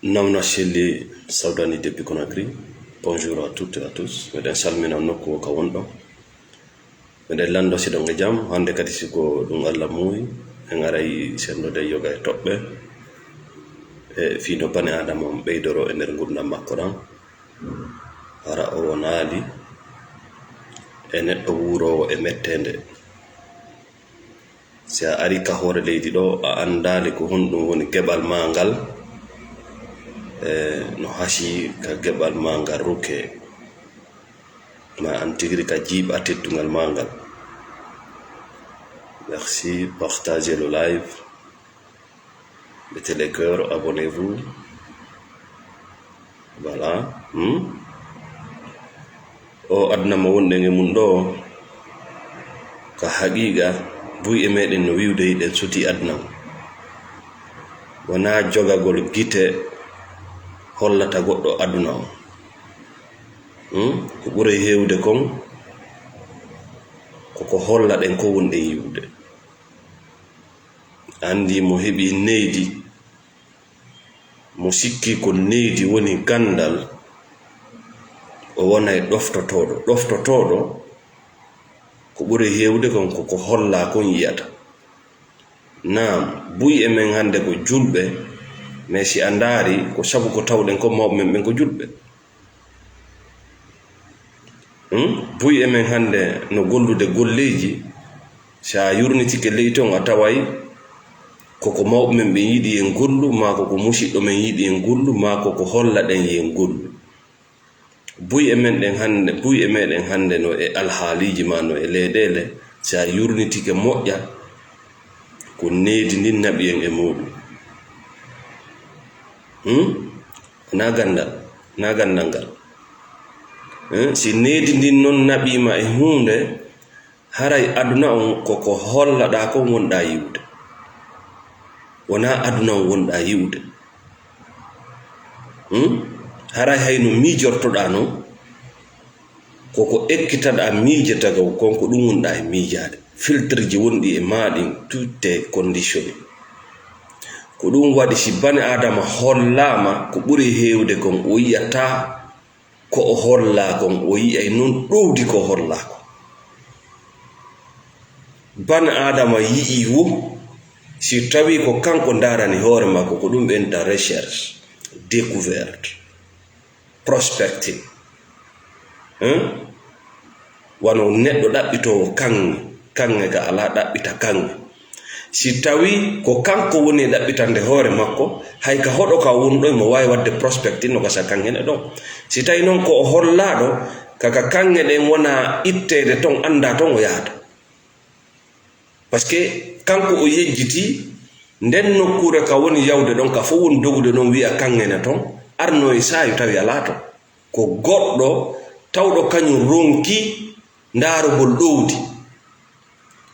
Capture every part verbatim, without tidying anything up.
Nawna selli sawdani depuis Conakry. Bonjour à toutes et à tous. Meɗen salmina nokku o ka wonɗo. Meɗen lanndo si ɗon e jam. Hannde kadi si ko ɗum Allah muuyi, en aray senndode yoga e toɓɓe. E fii no bani Aadama on ɓeydoro e nder ngurndan makko ɗan. Hara o wonaali e neɗɗo wuuroowo e metteende. Si a ari ka hoore leydi ɗo, a anndaali ko honɗum woni geɓal maa ngal, e no hasii ka geɓal maa ngal rukkee, ma an tigi ka jiiɓa teddungal maa ngal. Merci, partagez le live. Mettez les cœurs, abonnez-vous. Voilà. Hmm? O aduna mo wonɗen e mum ɗo, ka haqiqa, buy e meɗen no wi'ude hiɗen suti aduna on. Wonaa jogagol gite hollata goɗɗo aduna on. Hmm? Ko ɓuri heewde kon, ko ko hollaɗen ko wonɗen yi'ude. Anndi mo heɓi neydi, mo sikki ko neydi woni ganndal, o wonay ɗoftotooɗo. Ɗoftotooɗo, ko ɓuri heewde kon ko ko hollaa kon yi'ata. Naam, buy e men hannde ko julɓe, mais si a ndaari, ko sabu ko tawɗen ko mawɓe men ɓen ko julɓe. Hmm? Buy e men hannde no gollude golleeji, si a yurnitike ley ton a taway ko ko mawɓe men ɓen yiɗi en gollu, maa ko ko musiɗɗo men yiɗi en gollu, maa ko ko hollaɗen en gollu. Buy e men ɗen hannde, buy e meɗen hannde no e alhaaliiji maa no e leyɗeele, si a yurnitike moƴƴa, ko needi ndin naɓi en e muuɗum. Hmm? Na ganndal, na ganndal ngal. Eh, si needi ndin non naɓiima e huunde, haray aduna on ko ko hollaɗaa kon wonɗaa yi'ude. Wonaa aduna on wonɗaa yi'ude. Hmm? Haray hay no miijortoɗaa non, ko ko ekkitaɗaa miijata kon, ko ɗum wonɗaa e miijaade. Filtreji wonɗi e maa ɗin, tout est conditionné. Ko ɗum waɗi si bani Aadama hollaama ko ɓuri heewde kon, o yi'ataa ko o hollaa kon, o yi'ay non ɗowdi ko hollaa kon. Bani Aadama yi'ii wo, si tawii ko kanko ndaarani hoore makko, ko ɗum ɓenta recherche, découverte, prospective. Hein? Wano neɗɗo ɗaɓɓitoowo kaŋŋe, kaŋŋe ka alaa ɗaɓɓita kaŋŋe. Si tawii ko kanko woni e ɗaɓɓitande hoore makko, hay ka hoɗo ka wonɗo, himo waawi waɗde prospective no gasa kaŋŋe ɗe ɗon. Si tawii non ko o hollaaɗo, ka, ka kaŋŋe ɗen wona itteede ton, anndaa ton o yahata. Parce que kanko o yejjiti nden nokkuure ka woni yawde ɗon, ka fof woni dogude ɗon, wi'a kaŋŋe ne ton, arno e saayo tawi alaa ton. Ko goɗɗo tawɗo kañum ronki ndaarugol ɗowdi.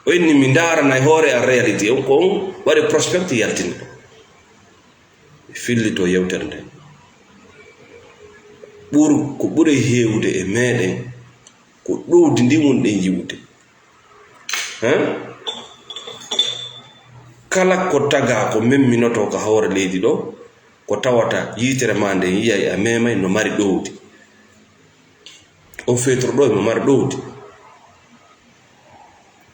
O inni, "Mi ndaaranay hoore an réalité on, ko on waɗi prospect yaltini ɗum." Fillito yewtere nde. Ɓur-, ko ɓuri heewde e meɗen, ko ɗowdi ndi wonɗen yi'ude. Hein? Kala ko tagaa, ko memminotoo ka hoore leydi ɗo, ko tawata yitere maa nden yi'ay a memay no mari ɗowdi. O feutre ɗo himo mari ɗowdi.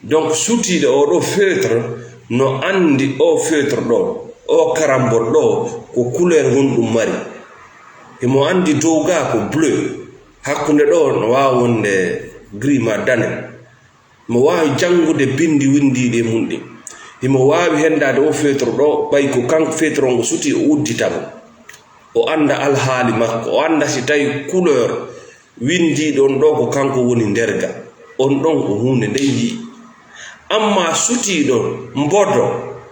Donc, sutiiɗo o ɗo feutre no anndi o feutre ɗo, o karambol ɗo, ko couleur honɗum mari. Himo anndi dow ga ko bleu, hakkunde ɗo no waawa wonde gris ma dane. Mo waawi janngude binndi winndiiɗi e mum ɗin. Himo waawi henndaade o feutre ɗo, ɓay ko kanko feutre on o sutii, o uddita mo. O annda alhaali makko, o annda si tawi couleur winndiiɗo on ɗo ko kanko woni nder ga. On ɗon ko huunde nden yi'i. Ammaa sutiiɗo mbodo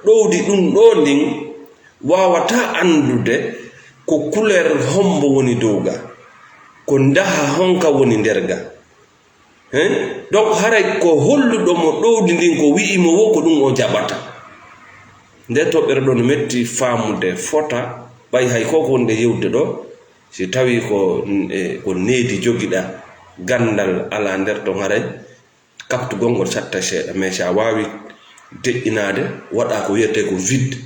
ɗowdi ɗum ɗo ndin waawataa anndude ko couleur hombo woni dow ga, ko ndaha honka woni nder ga. Hein? Donc, haray ko holluɗo mo ɗowdi ndin, ko wi'i mo wo, ko ɗum o jaɓata. Nde toɓɓere ɗon metti faamude fota, ɓay hay ko ko wonde yewde ɗo, si tawi ko, e, ko needi jogiɗa, ganndal ala nder ton, haray kaɓtugol ngol satta seeɗa. Mais si a waawi deƴƴinaade, waɗa ko wiyetee ko vide.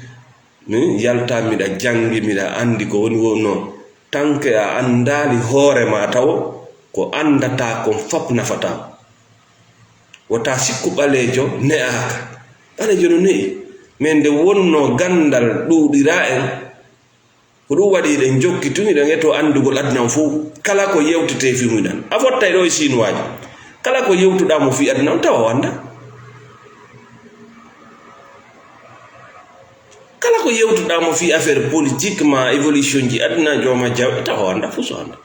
Min yalta miɗa janngi, miɗa anndi ko woni wonno. Tanke a anndaali hoore ma tawo, ko anndataa kon fop nafataa. Wota sikku ɓaleejo ne'aaka. Ɓaleejo no ne'i. Men nde wonno ganndal ɗuuɗiraa en, ko ɗum waɗi eɗen jokki tun, eɗen eto anndugol aduna on fof. Kala ko yewtetee fii mum ɗan. A fottay ɗo e Sinuwaajo. Kala ko yewtuɗaa mo fii aduna on, tawa o anndaa. Kala ko yewtuɗaa mo fii affaire politique ma, évolution ji aduna, jooma jaw, tawa o anndaa, fof so anndaa.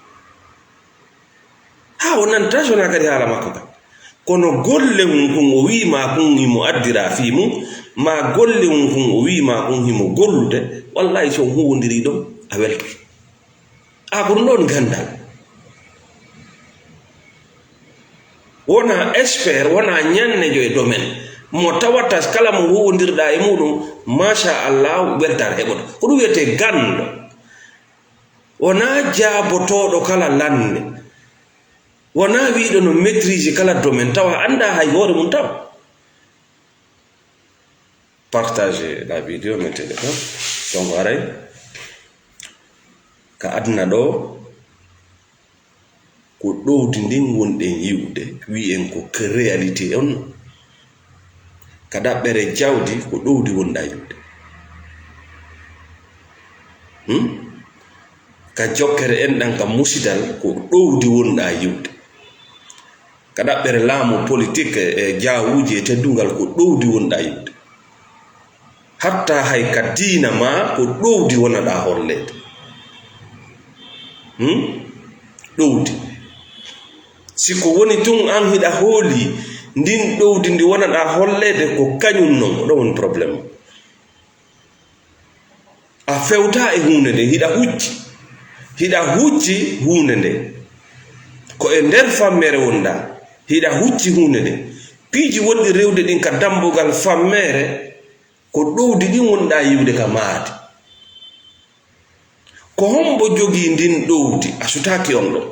Haa o nanta, so wonaa kadi haala makko kan. Kono golle mum kun o wi'i ma kun himo addira fii mum, ma golle mum kun o wi'i ma kun himo gollude, wallahi so on huwondirii ɗon, a weltoto. A ko ɗum ɗon ganndal. Wona expert, wona ñannejo e domaine. Mo tawata kala mo huwondirɗaa e muɗum, machallah, weltaare heɓoto. Ko ɗum wiyetee ganndo. Wonaa jaabotooɗo kala lannde. Wonaa wiiɗo no maîtrise kala domaine, tawa anndaa hay hoore mum taw. Partagez la vidéo, mettez le cœur. Donc, haray, ka aduna ɗo, ko ɗowdi ndin wonɗen yi'ude, wi'en ko réalité on. Ka ɗaɓɓere jawdi, ko ɗowdi wonɗaa yi'ude. Hmm? Ka jokkere enɗan, ka musidal, ko ɗowdi wonɗaa yi'ude. Ka ɗaɓɓere laamu, politique, e jaawuuji e teddungal, ko ɗowdi wonɗaa yi'ude. Hatta hay ka diina ma, ko ɗowdi wonaɗaa holleede. Hmm? Ɗowdi. Si ko woni tun an hiɗa hooli ndin ɗowdi ndi wonaɗaa holleede, ko kañun non, ko ɗon woni problème. A fewtaa e huunde nden, hiɗa hucci. Hiɗa hucci huunde nden. Ko e nder fammeere wonɗaa, hiɗa hucci huunde nden. Piiji wonɗi rewde ɗin ka dambugal fammeere, ko ɗowdi ɗin wonɗaa yi'ude ka maadi. Ko hombo jogii ndin ɗowdi? A sutaaki on ɗon.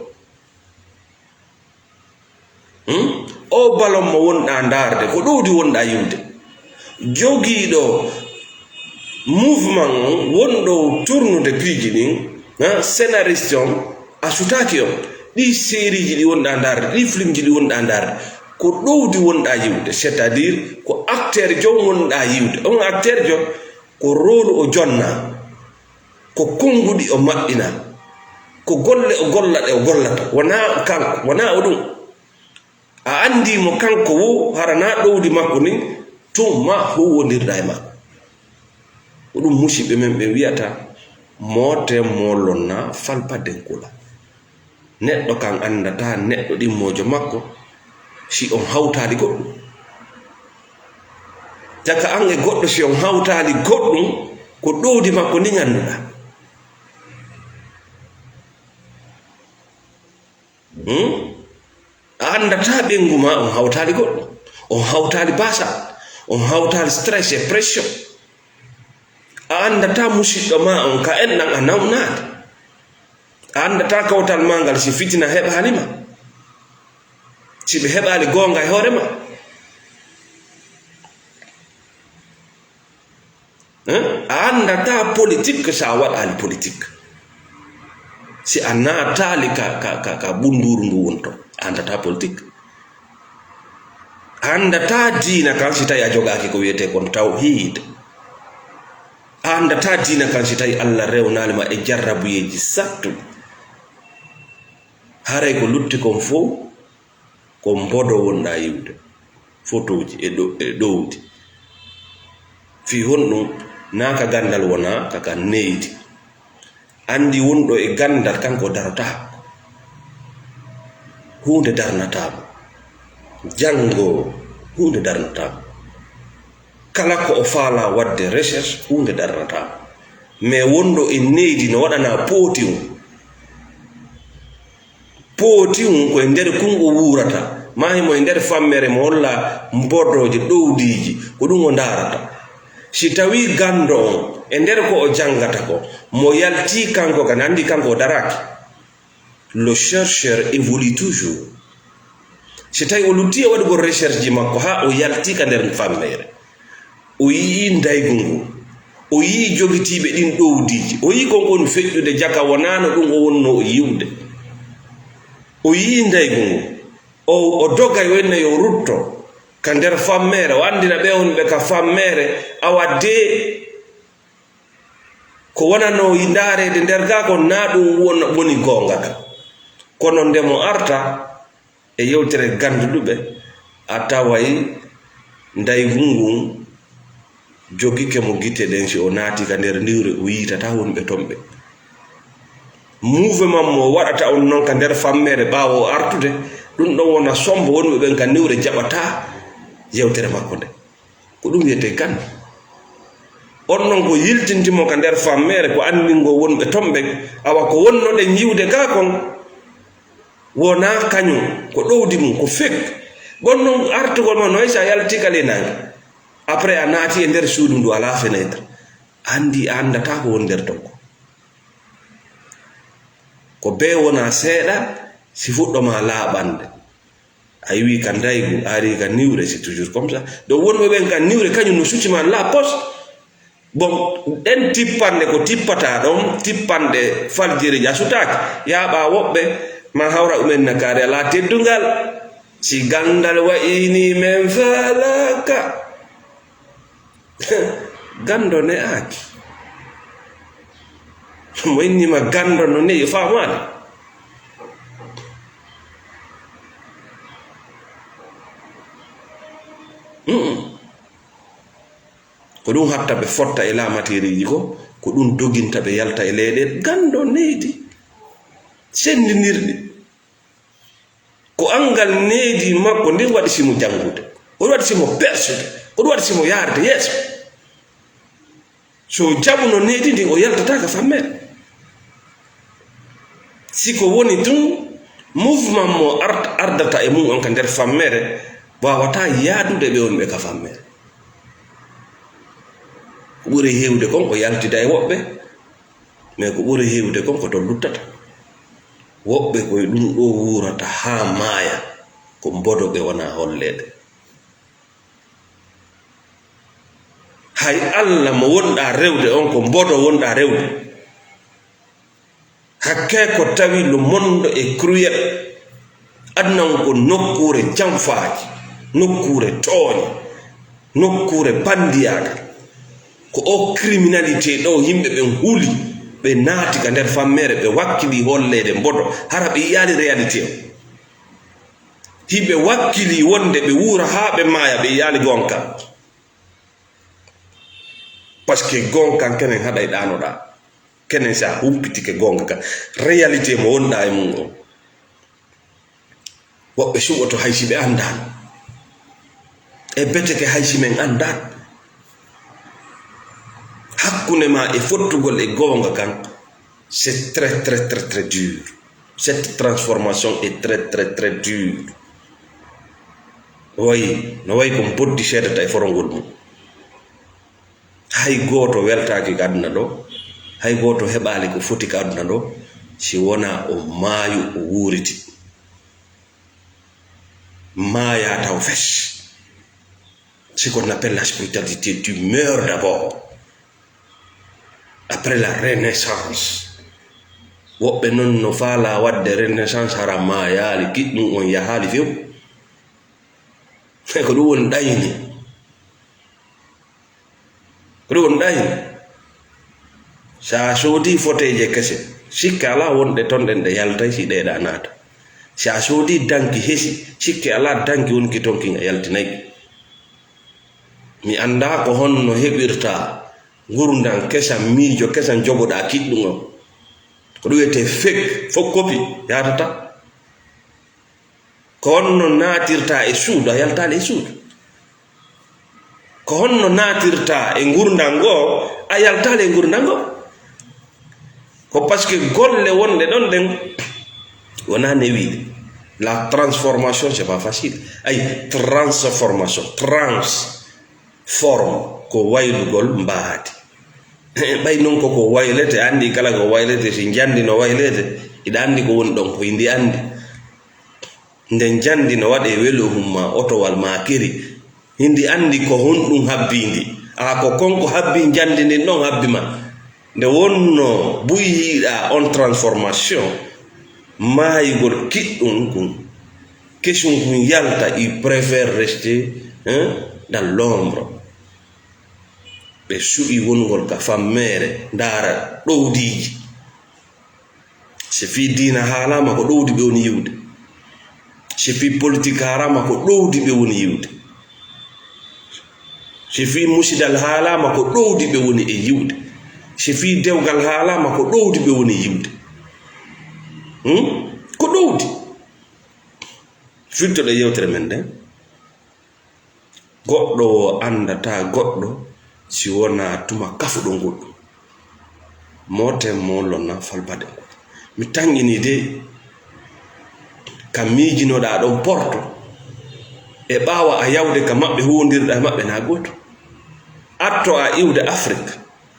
Hmm? O ballon mo wonɗaa ndaarde, ko ɗowdi wonɗaa yi'ude. Jogiiɗo mouvement on, wonɗo tournude piiji ɗin, ha, scénariste on, a sutaaki on. Ɗi sériiji ɗi wonɗaa ndaarde, ɗi filmji ɗi wonɗaa ndaarde, ko ɗowdi wonɗaa yi'ude, c'est-à-dire ko acteur jo wonɗaa yi'ude. On acteur jo, ko rôle o jonnaa. Ko konnguɗi o maɓɓinaa, ko golle o golla ɗe o gollata, wonaa kanko, wonaa o ɗum. A anndii mo kanko wo, hara naa ɗowdi makko ndin, tun ma huuwondirɗaa e makko. Ko ɗum musiɓɓe men ɓen wi'ata, moote moolonna falpa denkula. Neɗɗo kan anndataa neɗɗo ɗimmoojo makko si on hawtaali goɗɗum. Caka an e goɗɗo, si on hawtaali goɗɗum, ko ɗowdi makko ndin annduɗaa. Hmm? A anndataa ɓenngu ma on hawtaali goɗɗum. On hawtaali baasa. On hawtaali stress e pression. A anndataa musiɗɗo ma on ka enɗan a nawnaali. A anndataa kawtal ma ngal si fitina heɓaali ma. Si ɓe heɓaali goonga e hoore ma. Hein? A anndataa politique si a waɗaali politique. Si a naataali ka, ka, ka, ka ɓunnduuru ndu wonto, a anndataa politique. A anndataa diina kan si tawi a jogaaki ko wiyetee kon tawhiid. A anndataa diina kan si tawi Allah rewnaali ma e jarrabuyeeji sattu. Haray ko lutti kon fow, ko mbodo wonɗaa yi'ude. Fotooji e ɗo-, e ɗowdi. Fii honɗum? Naa ka ganndal wonaa, ka ka neydi. Anndi wonɗo e ganndal, kanko darotaa. Huunde darnataa mo. Janngoowo, huunde darnataa mo. Kala ko o faalaa waɗde recherche, huunde darnataa mo. Mais wonɗo e neydi no waɗanaa pooti mum. Pooti mum ko e nder kun o wuurata. Maa himo e nder fammeere mo holla mbodooje ɗowdiiji, ko ɗum o ndaarata. Si tawii ganndo on, e nder ko o janngata ko, mo yaltii kanko kan, anndi kanko o daraaki. Le chercheur évolue toujours. Si tawi o luttii e waɗugol recherche ji makko haa o yaltii ka nder fammeere, o yi'ii ndaygu ngu, O yii jogitiiɓe ɗin ɗowdiiji. O yii kon kon feƴƴude jaka, wonaano ɗum o wonnoo o yi'ude. O yii ndaygu ngun. O, o dogay, o inna yo rutto ka nder fammeere, o anndina ɓe wonɓe ka fammeere, awa dee ko wonanoo ndaareede nder gaa kon, naa ɗum won-, woni goonga ka. Kono nde mo arta e yewtere gannduɗuɓe, a taway ndaygu ngun jogike mo gite ɗen, si o naati ka nder niwre, o yiitataa wonɓe ton ɓe. Mouvement mo waɗata on non ka nder fammeere ɓaawo o artude, ɗum ɗon wona sombo, wonɓe ɓen ka niwre jaɓataa yewtere makko nde. Ko ɗum wiyetee ganndo. On non ko yiltinti mo ka nder fammeere, ko anndingol wonɓe ton ɓen, awa ko wonnoɗen yi'ude gaa kon, wonaa kañum, ko ɗowdi mum, ko fek. Bon non artugol ma no si a yalti ka ley naange. Après a naati e nder suudu ndu alaa fenêtre. Anndi a anndataa ko woni nder ton ko. Ko bee wonaa seeɗa si fuɗɗo ma laaɓande. A iwi ka ndaygu, a ari ka niwre, c'est toujours comme ça. Donc wonɓe ɓen ka niwre, kañum no suti ma la poste. Bon, ɗen tippanɗe ko tippataa ɗon, tippanɗe faljiri a sutaaki, yaaɓa woɓɓe, ma hawra umen na kaari alaa teddungal. Si ganndal wa'i ni men faalaka. Ganndo ne'aaki. Mo inni ma ganndo no ne'i, faamaali? Mm-mm. Ko ɗum hatta ɓe fotta e laamateeriiji ko, ko ɗum doginta ɓe yalta e leyɗe. Ganndo neydi. Senndinirɗi. Ko anngal needi makko ndin waɗi si mo janngude, ko ɗum waɗi si mo persude, ko ɗum waɗi si mo yaarde yeeso. So jaɓuno needi ndin, o yaltataa ka fammeere. Si ko woni tun, mouvement mo ard-, ardata e mum on ka nder fammeere, waawataa yaadude ɓe wonɓe ka fammeere. Ko ɓuri heewde kon, o yaltida e woɓɓe. Mais ko ɓuri heewde kon ko ton luttata. Woɓɓe ko e ɗum ɗoo wuurata haa maaya, ko mbodo ɓe wonaa holleede. Hay Alla mo wonɗaa rewde on, ko mbodo wonɗaa rewde. Hakkee ko tawi le monde est cruel. Aduna on ko nokkuure janfaaji, nokkuure tooñe, nokkuure bandiyaagal. Ko o criminalité ɗo yimɓe ɓen huli, ɓe naati ka nder fammeere, ɓe wakkili holleede mbodo, hara ɓe yiyaali réalité o. Hiɓe wakkili wonde ɓe wuura haa ɓe maaya, ɓe yiyaali gonka. Parce que gonka kenen haɗay ɗaanoɗaa. Kenen si a humpitike gonga ka réalité mo wonɗaa e mum on. Woɓɓe suɓoto hay si ɓe anndaano. E beteke hay si men anndaano. Hakkunde ma e fottugol e goonga kan, c'est très, très, très, très dur. Cette transformation est très, très, très dure. No wayi, no wayi ko mboddi seedata e forongol mum. Hay gooto weltaaki ka aduna ɗo, hay gooto heɓaali ko foti ka aduna ɗo, si wonaa o maayu, o wuuriti. Maayaa taw fes. Ce qu'on appelle la spiritualité, tu meurs d'abord. Après la renaissance. Woɓɓe non no faalaa waɗde renaissance hara maayaali, kiɗɗum on yahaali few. Ko ɗum woni ɗayni. Ko ɗum woni ɗayni. So a soodii foteeje kese, sikke alaa wonɗe ton ɗen ɗe yaltay si ɗeeɗa naata. Si a soodii danki hesi, sikke alaa danki wonki ton kin a yaltinay. Mi anndaa ko honno heɓirta ngurndan kesan, miijo kesan jogoɗaa kiɗɗum on. Ko ɗum wiyetee fake, faux copie, yaatata. Ko honno naatirta e suudu, a yaltaali e suudu? Ko honno naatirta e ngurndan goo, a yaltaali e ngurndan goo? Ko parce que golle wonɗe ɗon ɗen wonaa newiiɗe. La transformation, c'est pas facile. Ay, transformation, trans, forme, ko waylugol mbaadi. Ɓay non ko ko waylete, a anndi kala ko waylete, si njandi no waylete, iɗa anndi ko woni ɗon, ko indi anndi. Nde njandi no waɗee welo mum maa otowal maa keri, hindi anndi ko honɗum habbii ndi. A ko kon ko habbi njandi ndin ɗon habbi ma. Nde wonno buy yiɗa on transformation, maayugol kiɗɗum kun, kesum kun yalta, il préfère rester, hein, dans l'ombre. Ɓe suɓi wongol ka fammeere, ndaara ɗowdiiji. Si fii diina haalaama, ko ɗowdi ɓe woni yiwde. Si fii politik haalaama, ko ɗowdi ɓe woni yiwde. Si fii musidal haalaama, ko ɗowdi ɓe woni e yiwde. Si fii dewgal haalaama, ko ɗowdi ɓe woni yiwde. Hmm? Ko ɗowdi. Firtoɗen yewtere men nden. Goɗɗo o anndataa goɗɗo si wonaa tuma kafuɗo goɗɗum. Mooten mo lonna falbade. Mi tanƴinii de, ka miijinoɗaa ɗon porto, e ɓaawo a yawde ka maɓɓe huwondirɗaa e maɓɓe naa gooto. Atto a iwde Afrik,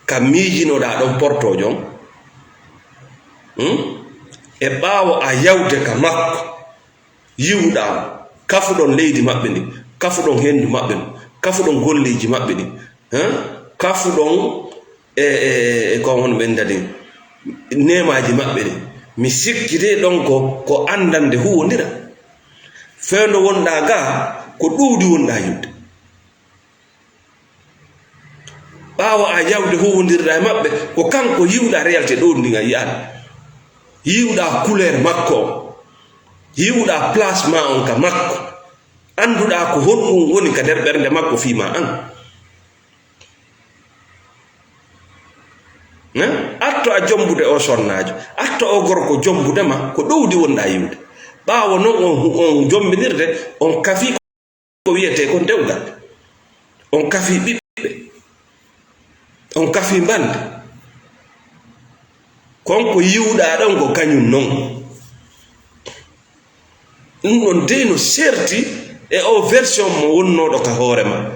ka miijinoɗaa ɗon porto jon. Hmm? E ɓaawo a yawde ka makko, yiwɗaa, kafuɗon leydi maɓɓe ndin, kafuɗon henndu maɓɓe ndin, kafuɗon golleeji maɓɓe ɗin, hein? Kafuɗon e, e, e, e ko on ɓen dadi, neemaaji maɓɓe ɗin. Mi sikki de ɗon ko, ko anndande huwondira. Fewndo wonɗaa gaa, ko ɗowdi wonɗaa yiwde. Ɓaawo a yawde huwondirɗaa e maɓɓe, ko kanko yiwɗaa réalité ɗowdi ndin a yi'aani. Yiwɗaa couleur makko on. Yiwɗaa place maa on ka makko. Annduɗaa ko honɗum woni ka nder ɓernde makko fii maa an. Hein? Atto a jombude o sonnaajo. Atto o gorko jombude ma, ko ɗowdi wonɗaa yiwde. Ɓaawo non on, on jombinirde, on kafi ko wiyetee kon dewgal. On kafii ɓiɓɓe. On kafii mbande. Kon ko yiwɗaa ɗon ko kañum non. Ɗum ɗon dey no serti e o version mo wonnooɗo ka hoore ma.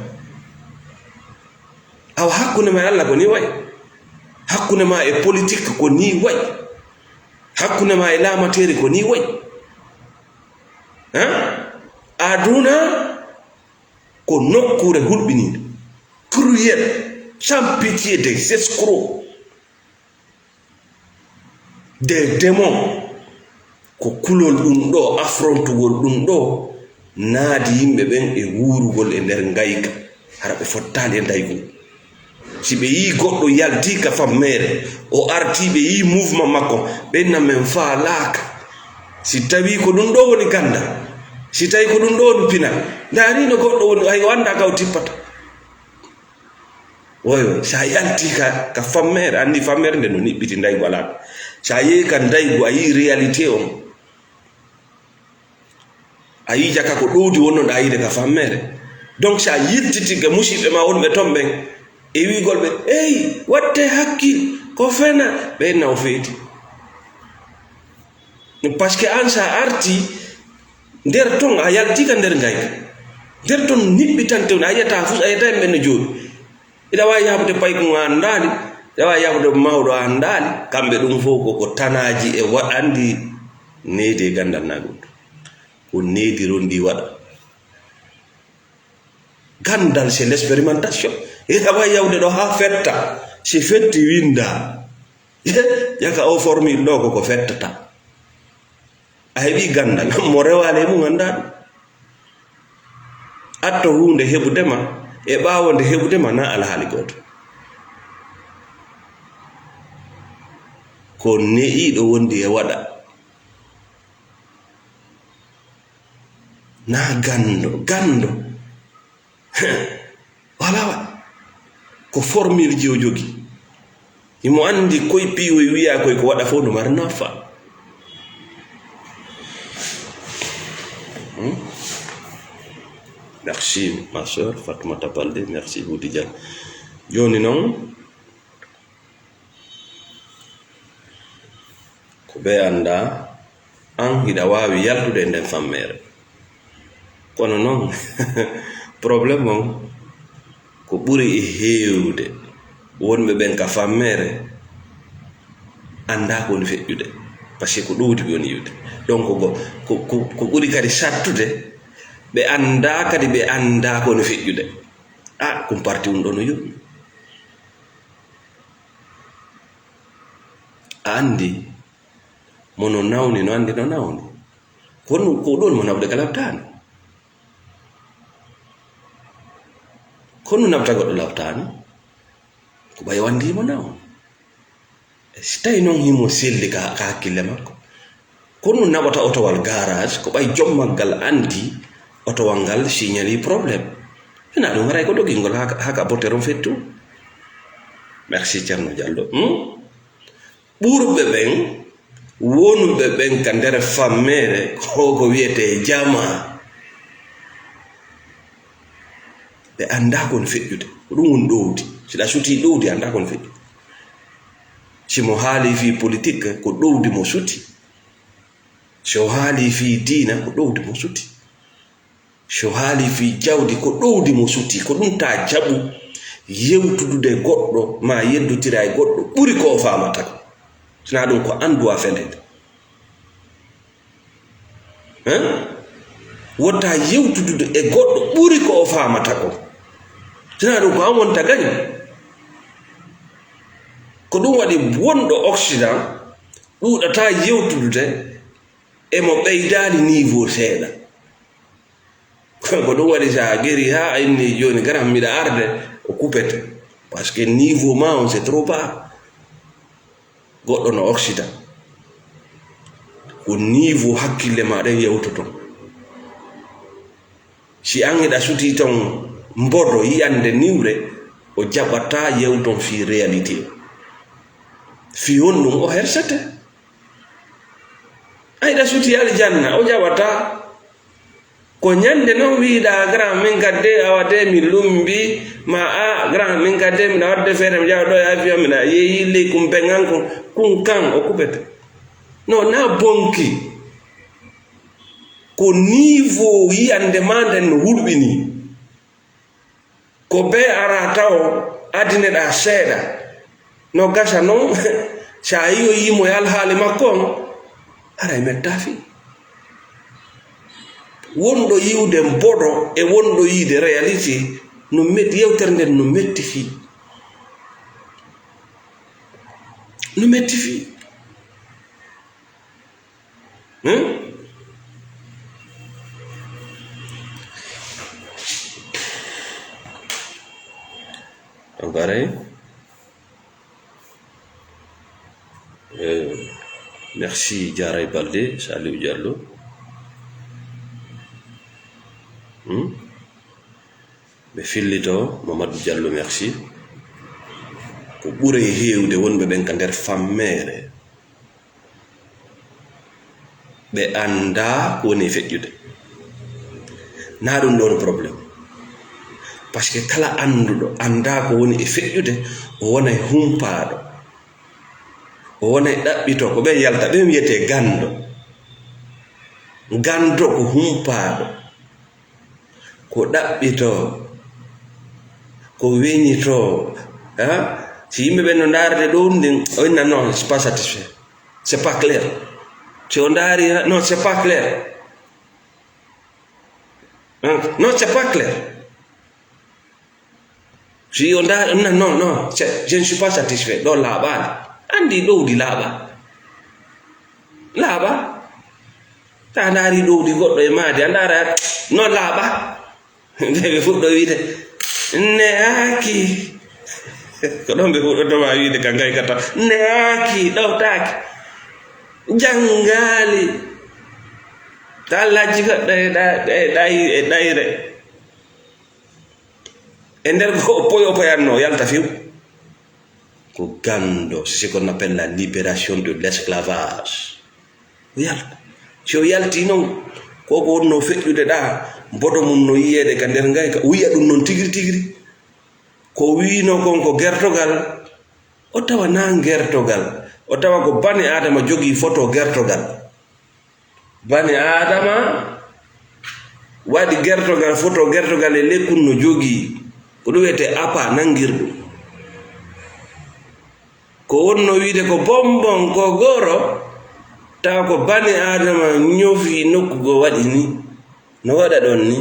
Awa hakkunde ma e Alla ko nii wayi. Hakkunde ma e politique ko nii wayi. Hakkunde ma e laamateeri ko nii wayi. Hein? Aduna ko nokkuure hulɓiniinde. Cruel, sans pitié, des escrocs, des démons. Ko kulol ɗum ɗo, affrontugol ɗum ɗo, naadi yimɓe ɓen e wuurugol e nder ngayka. Hara ɓe fottaali e ndaygol. Si ɓe yii goɗɗo yaltii ka fammeere, o artii, ɓe yii mouvement makko, ɓe inna men faalaaka. Si tawii ko ɗum ɗo woni ganndal, si tawii ko ɗum ɗo woni pinal, ndaari no goɗɗo woni, hay o anndaa ka o tippata. Woy, woy, si a yaltii ka, ka fammeere, anndi fammeere nde no niɓɓiti, ndaygu alaa ɗo. Si a yehi ka ndaygu, a yii réalité on. A yii jaka ko ɗowdi wonnoɗaa yiide ka fammeere. Donc, si a yiltitii ga musiɓɓe ma wonɓe ton ɓen, e wi'ugol ɓe, "Ey, wattee hakkil, ko fena," ɓe inna o feeti. Parce que an, si a artii nder ton, a yaltii ka nder ngayka. Nder ton niɓɓitante woni, a yi'ataa fus, a yi'ataa yimɓe no jooɗi. Iɗa waawi yahdude paykun a anndaali, iɗa waawi yahdude mawɗo a anndaali. Kamɓe ɗum fof ko, ko tanaaji e wa-, anndi needi e ganndal naa ɗum. Ko needi ronndi waɗa. Ganndal, c'est l'expérimentation. Iɗa waawi yahdude ɗo haa fetta. Si fetti, winnda. Jaka o formule ɗo ko ko fettata. A heɓii ganndal, mo rewaali e mum anndaa ɗum. Atto huunde heɓude ma, e ɓaawo nde heɓude ma, naa alhaali gooto. Ko ne'iiɗo wondi e waɗa. Naa ganndo, ganndo. Walaa waɗa. Ko formule ji o jogii. Himo anndi koy piiwoy wiyaa koy ko waɗa fof no mari nafa. Hmm? Merci, ma sœur Fatoumata Baldé. Merci, Wudi Diallo. Jooni noon, ko ɓe anndaa, an hiɗa waawi yaltude e nden fammeere. Kono noon, problème on ko ɓuri e heewde wonɓe ɓen ka fammeere anndaa ko woni feƴƴude. Parce que ko ɗowdi ɓe woni yiwde. Donc, ko, ko, ko, ko ɓuri kadi sattude, ɓe anndaa kadi, ɓe anndaa ko woni feƴƴude. Ah, kum parti un ɗo no yowi. A anndi mo no nawni, no anndi no nawni. Kono ko ɗon mo nawde ka laftaani. Kono nafta goɗɗo laftaani. Ko ɓay o anndi mo nawni. Si tawi noon himo selli ka, ka hakkille makko. Kono naɓata otowal garage, ko ɓay jom maggal anndi otowal ngal signali problème. Ina ɗum haray ko dogingol haka, haka botte ron fettu. Merci Ceerno Jallo. Hmm? Ɓurɓe ɓen, wonuɓe ɓen ka nder fammeere, ko ko wiyetee jamaa. Ɓe anndaa ko no feƴƴude. Ko ɗum woni ɗowdi. Si ɗa sutii ɗowdi, anndaa ko no feƴƴude. Si mo haali fii politik, ko ɗowdi mo suti. Si o haali fii diina, ko ɗowdi mo suti. Si o haali fii jawdi, ko ɗowdi mo suti. Ko ɗum taa jaɓu yewtudude goɗɗo, maa yeddotira e goɗɗo, ɓuri ko o faamata ko. Sinaa ɗum ko anndu a fenede. Hein? Wota yewtudude e goɗɗo ɓuri ko o faamata ko. Sinaa ɗum ko an wonta gaño. Ko ɗum waɗi wonɗo Occident ɗuuɗata yewtudude e mo ɓeydaali niveau seeɗa. Ko ɗum waɗi si a geri haa a inni jooni garan miɗa arde, o kupete. Parce que niveau ma on c'est trop bas. Goɗɗo no oksida. Ko niveau hakkille ma ɗen yewtoto. Si an hiɗa sutii ton mbodo yiyande niwre, o jaɓataa yewton fii réalité. Fii honɗum o hersete? A hiɗa sutii aljanna, o jaɓataa. Ko ñande non wiiɗa, "Grand, min kadde, awa de mi lumbi, ma a, grand, min kadde, miɗa wadde feere, mi jawa ɗo e avion, miɗa yeeyi ley kun beŋan kun, kun kan, o kupete." No, na bonki. Ko niveau yiyande ma nden no hulɓini. Ko bee ara taw adineɗaa seeɗa. No gasa non, si a yi'oyii mo e alhaali makko on, aray mettaa fii. Wonɗo yi'ude mboɗo e wonɗo yi'ude réalité, no met-, yewtere nden no metti fii. No metti fii. Hmm? Donc, aray, euh, merci, Diarra Baldé, Saliou Diallo. Hmm? Ɓe fillito, Mamadou Diallo, merci. Ko ɓurey heewde wonɓe ɓen ka nder fammeere. Ɓe anndaa ko woni e feƴƴude. Naa ɗum ɗoon problème. Parce que kala annduɗo anndaa ko woni e feƴƴude, o wonay humpaaɗo. O wonay ɗaɓɓito, ko ɓen yalta, ɓen wiyetee ganndo. Ganndo ko humpaaɗo. Ko ɗaɓɓitoo, ko weñitoo, ha? Si yimɓe ɓen no ndaarde ɗum, ɗin, o inna, "Non, je suis pas satisfait. C'est pas clair." Si o ndaari, "Non, c'est pas clair." Hein? "Non, c'est pas clair." Si o ndaari, o inna, "Non, non, c'est, je ne suis pas satisfait." Ɗo laaɓaali. Anndi ɗowdi laaɓa. Laaɓa. Ta ndaari ɗowdi goɗɗo e maadi, a ndaara, no laaɓa. Nde ɓe fuɗɗo wiide, "Ne'aaki." Ko ɗon ɓe fuɗɗotoma wiide ka ngaykata, "Ne'aaki, ɗowtaaki. Janngaali." Ta lajji goɗɗo e ɗa-, e ɗay-, e ɗayre. E nder ko o poyo poyanno, yalta few. Ko ganndo, c'est ce qu'on appelle la libération de l'esclavage. O yalta. Si o yalti non, ko ko wonno feƴƴude ɗa, mboɗo mum no yiyeede ka nder ngayka, o yiya ɗum non tigiri tigiri. Ko wiino kon ko gertogal, o tawa naa gertogal, o tawa ko bani Aadama jogii foto gertogal. Bani Aadama waɗi gertogal, foto gertogal e lekkun no jogii. Ko ɗum wiyetee apa nangirɗum. Ko wonno wiide ko bonbon, ko goro, tawa ko bani Aadama ñofi nokku go waɗi ni, no waɗa ɗon ni.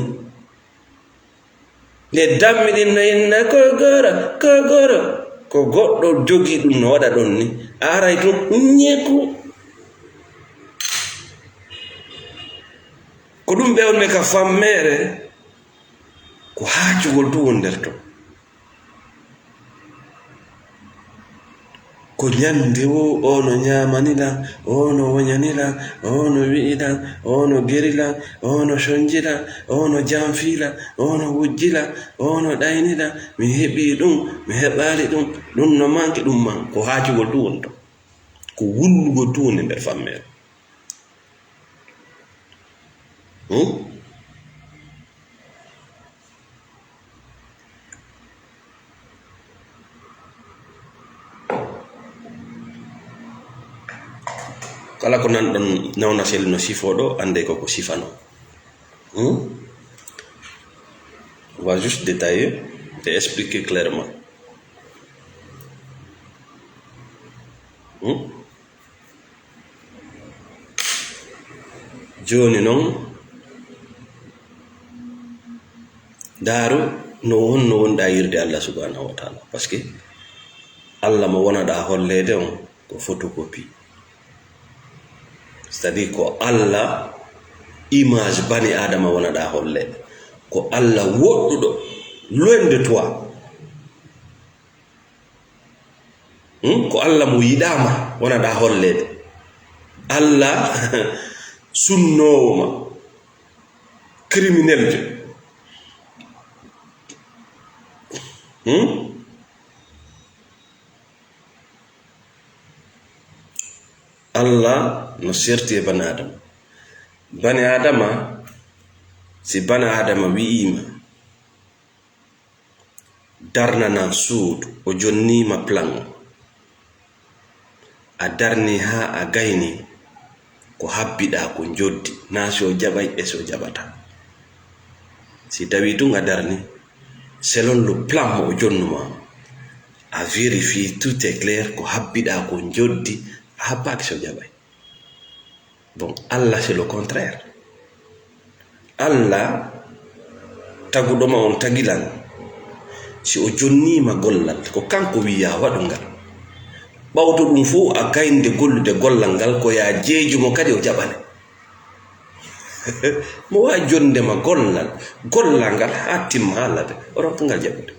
Nde dammi ɗin no inna, "Ko goro, ko goro." Ko goɗɗo jogii ɗum no waɗa ɗon ni. A aray tun, ñeeku. Ko ɗum ɓe wonɓe ka fammeere, ko haacugol tun wonderto. Ko ñande wo, o no ñaamani lan, o no woñani lan, o no wi'i lan, o no geri lan, o no sonji lan, o no janfi lan, o no wujji lan, o no ɗayni lan, mi heɓii ɗum, mi heɓaali ɗum, ɗum no manki, ɗum man, ko haacugol tun woni ton. Ko wullugol tun woni nder fammeere. Hmm? Kala ko nanɗon nawna sel no sifoo ɗo, anndee ko ko sifanoo. Hmm? On va juste détailler et expliquer clairement. Hmm? Jooni non, ndaaru no won, no wonɗaa yirde Allah subhanahu wa taala. Parce que Allah mo wonaɗaa holleede on ko photocopie. C'est-à-dire ko Allah image bani Adama wonaɗaa holleede. Ko Allah woɗɗuɗo, loin de toi. Hmm? Ko Allah mo yiɗaama, wonaɗaa holleede. Allah sunnoowo ma, crimineljo. Hmm? Allah no serti e bani Adama. Bani Adama, si bani Adama wi'iima, darnanan suudu, o jonniima plan o. A darni haa a gayni, ko habbiɗaa ko njoddi, naa si o jaɓay e si o jaɓataa. Si tawii tun a darni, selon le plan mo o jonnumaa, a vérifié tout est clair, ko habbiɗaa ko njoddi, a habbaaki si o jaɓay. Bon, Allah, c'est le contraire. Allah, taguɗo ma on, tagi lan. Si o jonniima gollal, ko kanko wiyaa waɗu ngal. Ɓawto ɗum fof, a gaynde gollude gollal ngal, ko yaa jeeju mo kadi o jaɓane. Mo waawi jonde ma gollal, gollal ngal haa timma, haa laaɓa, o rokka ngal jaɓude.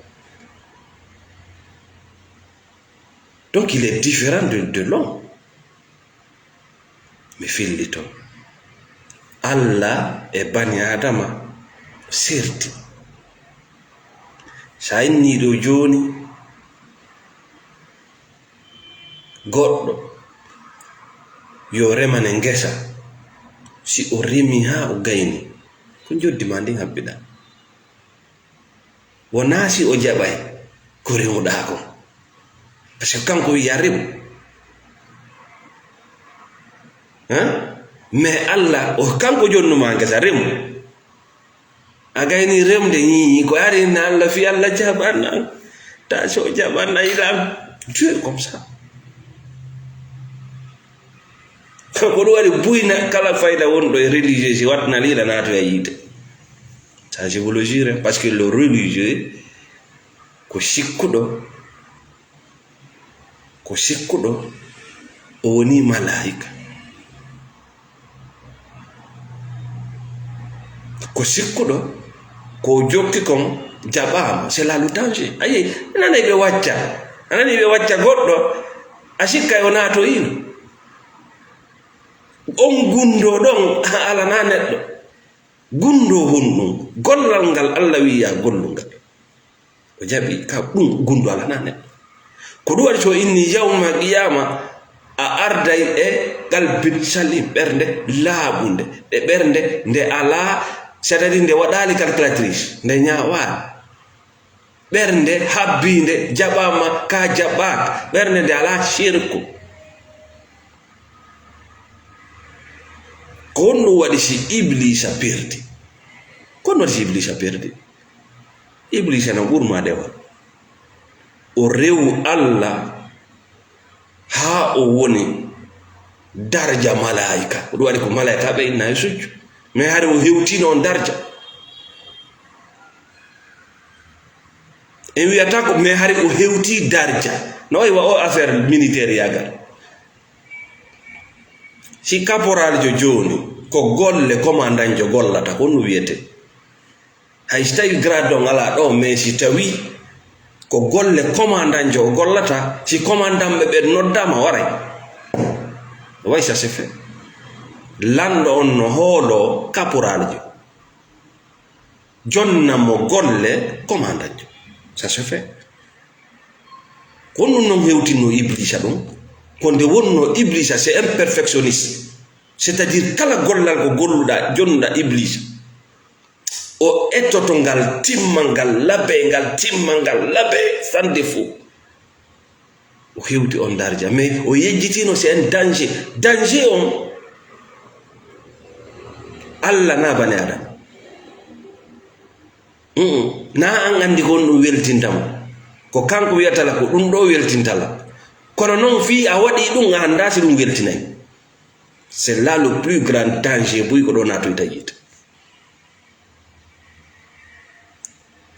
Donc, il est différent de, de l'homme. Mi fillito. Allah e bani Adama serti. Sa innii ɗo jooni, goɗɗo yo remane ngesa, si o remi haa o gayni, ko njoddi ma ndin habbiɗaa. Wonaa si o jaɓay ko remuɗaa kon. Parce que kanko wiyaa remu. Hein? Mais Allah, o kanko jonnumaa ngesa, remu. A gayni remde, ñiiñi, ko ari na Allah, fii Allah jaɓan an. Ta so jaɓan an, ilan. Dieu comme ça. Ko ɗum waɗi buyna kala fayda wonɗo e religieux, si waɗna liila naatoya yiite. Ça, je vous le jure, parce que le religieux, ko sikkuɗo, ko sikkuɗo, o woni malaayika. Ko sikkuɗo, ko o jokki kon jaɓaama, c'est là le danger. Ayi, a nani ɓe wacca, a nani ɓe wacca goɗɗo, a sikka o naatoyiino. On gunndoo ɗon, a alanaa neɗɗo. Gunndoo honɗun? Gollal ngal Allah wi'i yaa gollu ngal. O jaɓi ka ɗum gunndoo alanaa neɗɗo. Ko ɗum waɗi so inni yawma qiyaama, a arday e qalbin salim, ɓernde laaɓunde, e ɓernde nde alaa, c'est-à-dire nde waɗaali calculatrice, nde ñaawaali. Ɓernde habbiinde jaɓaama, ka jaɓaaka. Ɓernde nde alaa shirku. Ko honɗum waɗi si Ibliisa perdi? Ko honɗum waɗi si Ibliisa perdi? Ibliisa no ɓurma dewal. O rewu Allah haa o woni darja malaa'ika. Ko ɗum waɗi ko malaa'ikaaɓe inna e sujju. Mais hari o hewtiino on darja. En wiyata ko, mais hari o hewtii darja. No wayi wa o affaire militaire yagal. Si kaporaaljo jooni, ko golle komandanjo gollata, ko ɗum wiyetee. Hay si tawii grade on alaa ɗo, mais si tawii ko golle komandanjo o gollata, si komandanɓe ɓen noddaama, waray. Way, ça se fait. Lanɗo on no hooloo kaporaaljo. Jonna mo golle komandanjo. Ça se fait. Ko ɗum non hewtinno Iblisa ɗum. Ko nde wonno Iblisa, c'est un perfectionniste. C'est-à-dire, kala gollal ko golluɗa, jonnuɗa Iblisa. O ettoto ngal timma, ngal labe, ngal timma, ngal labe, sans défaut. O hewti on darja, mais o yejjitino, c'est un danger. Danger on, Allah na bani Adam. Mm-mm. Na an anndi ko on ɗum weltintamo. Ko kanko wiyatala ko ɗum ɗo weltintala. Kono noon fii a waɗi ɗum, a anndaa si ɗum weltinay. C'est là le plus grand danger, buy ko ɗo naatoyta yiite.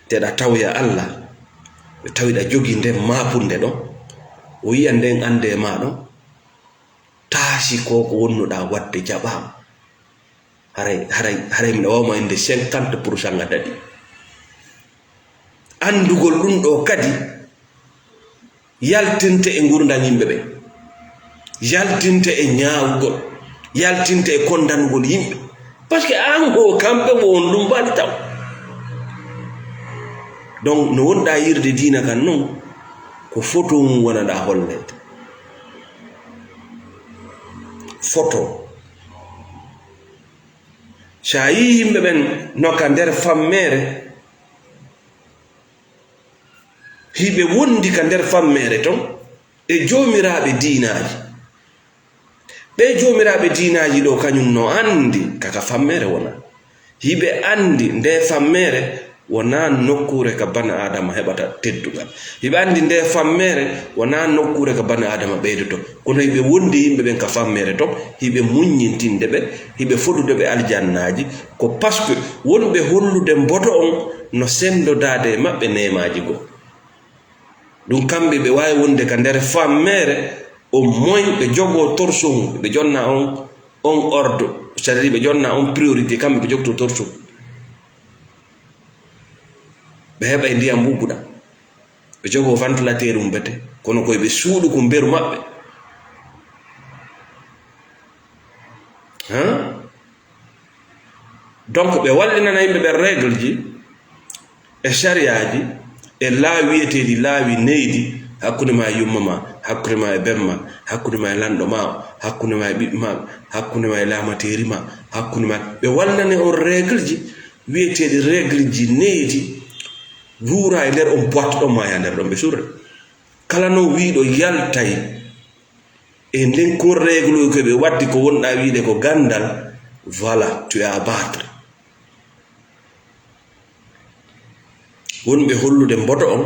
Te ɗa tawya Allah, ɓe tawi ɗa jogii nden maapunde ɗon, o yiya nden annde ma ɗon, taasi ko ko wonnuɗa waɗde jaɓaama. Haray, haray, haray miɗa waawma innde cinquante pour cent nga daɗi. Anndugol ɗum ɗo kadi, yaltinte e ngurndan yimɓe ɓe, yaltinte e ñaawugol, yaltinte e kondanugol yimɓe. Parce que an ko kamɓe ko on ɗum mbaɗi taw. Donc, no wonɗa yirde diina kan non, ko photo mum wonanɗa holleede. Photo. Si a yii yimɓe ɓen no ka nder fammeere, hiɓe wondi ka nder fammeere ton e joomiraaɓe diinaaji. Ɓee joomiraaɓe diinaaji ɗoo, kañum no anndi ka, ka fammeere wona. Hiɓe anndi ndee fammeere wonaa nokkuure ka bana Aadama heɓata teddungal. Hiɓe anndi ndee fammeere wonaa nokkuure ka bana Aadama ɓeydoto. Kono hiɓe wondi yimɓe ɓen ka fammeere ton, hiɓe muññintinde ɓe, hiɓe fodude ɓe aljannaaji. Ko parce que wonɓe hollude mboto on no senndodaade e maɓɓe neemaaji goo. Ɗum kamɓe ɓe waawi wonde ka nder fammeere, au moins ɓe jogoo torchon, ɓe jonna on, on ordre, c'est-à-dire ɓe jonna on priorité, kamɓe ɓe jogtoo torchon. Ɓe heɓa e ndiyam ɓuɓɓuɗam. Ɓe jogoo ventilateur mum bete, kono koye ɓe suuɗu ko mberu maɓɓe. Hein? Donc, ɓe wallinana yimɓe ɓe règle ji e sariyaaji e laawi wiyeteeɗi laawi neydi hakkunde ma e yumma ma, hakkunde ma e ben ma, hakkunde ma e lanɗo ma, hakkunde ma e ɓiɓɓe ma, hakkunde ma e laamateeri ma, hakkunde ma. Ɓe wallinane on règle ji wiyeteeɗi règle ji neydi, wuura e nder on boîte ɗon ma ya nder ɗon ɓe surre. Kala non wiiɗo yaltay e nden ko règle ko ɓe waddi ko wonɗa wiide ko gandal, voilà, tu es à battre. Wonɓe hollude mbodo on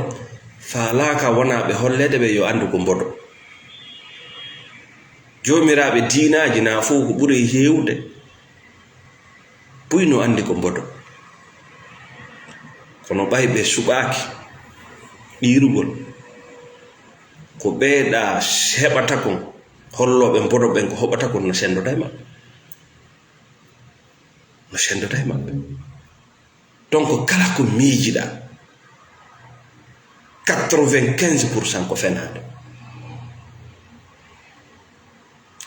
faalaaka wona ɓe holleede ɓe yo anndu ko mbodo. Joomiraaɓe diinaaji na fof ko ɓuri heewde buy no anndi ko mbodo. Kono ɓay ɓe suɓaaki ɗiirugol, ko ɓeeɗa heɓata kon, hollooɓe mbodo ɓen ko hoɓata kon no senndota e maɓɓe. No senndota e maɓɓe. Donc, kala ko miijiɗa, quatre-vingt-quinze pour cent ko fenaande.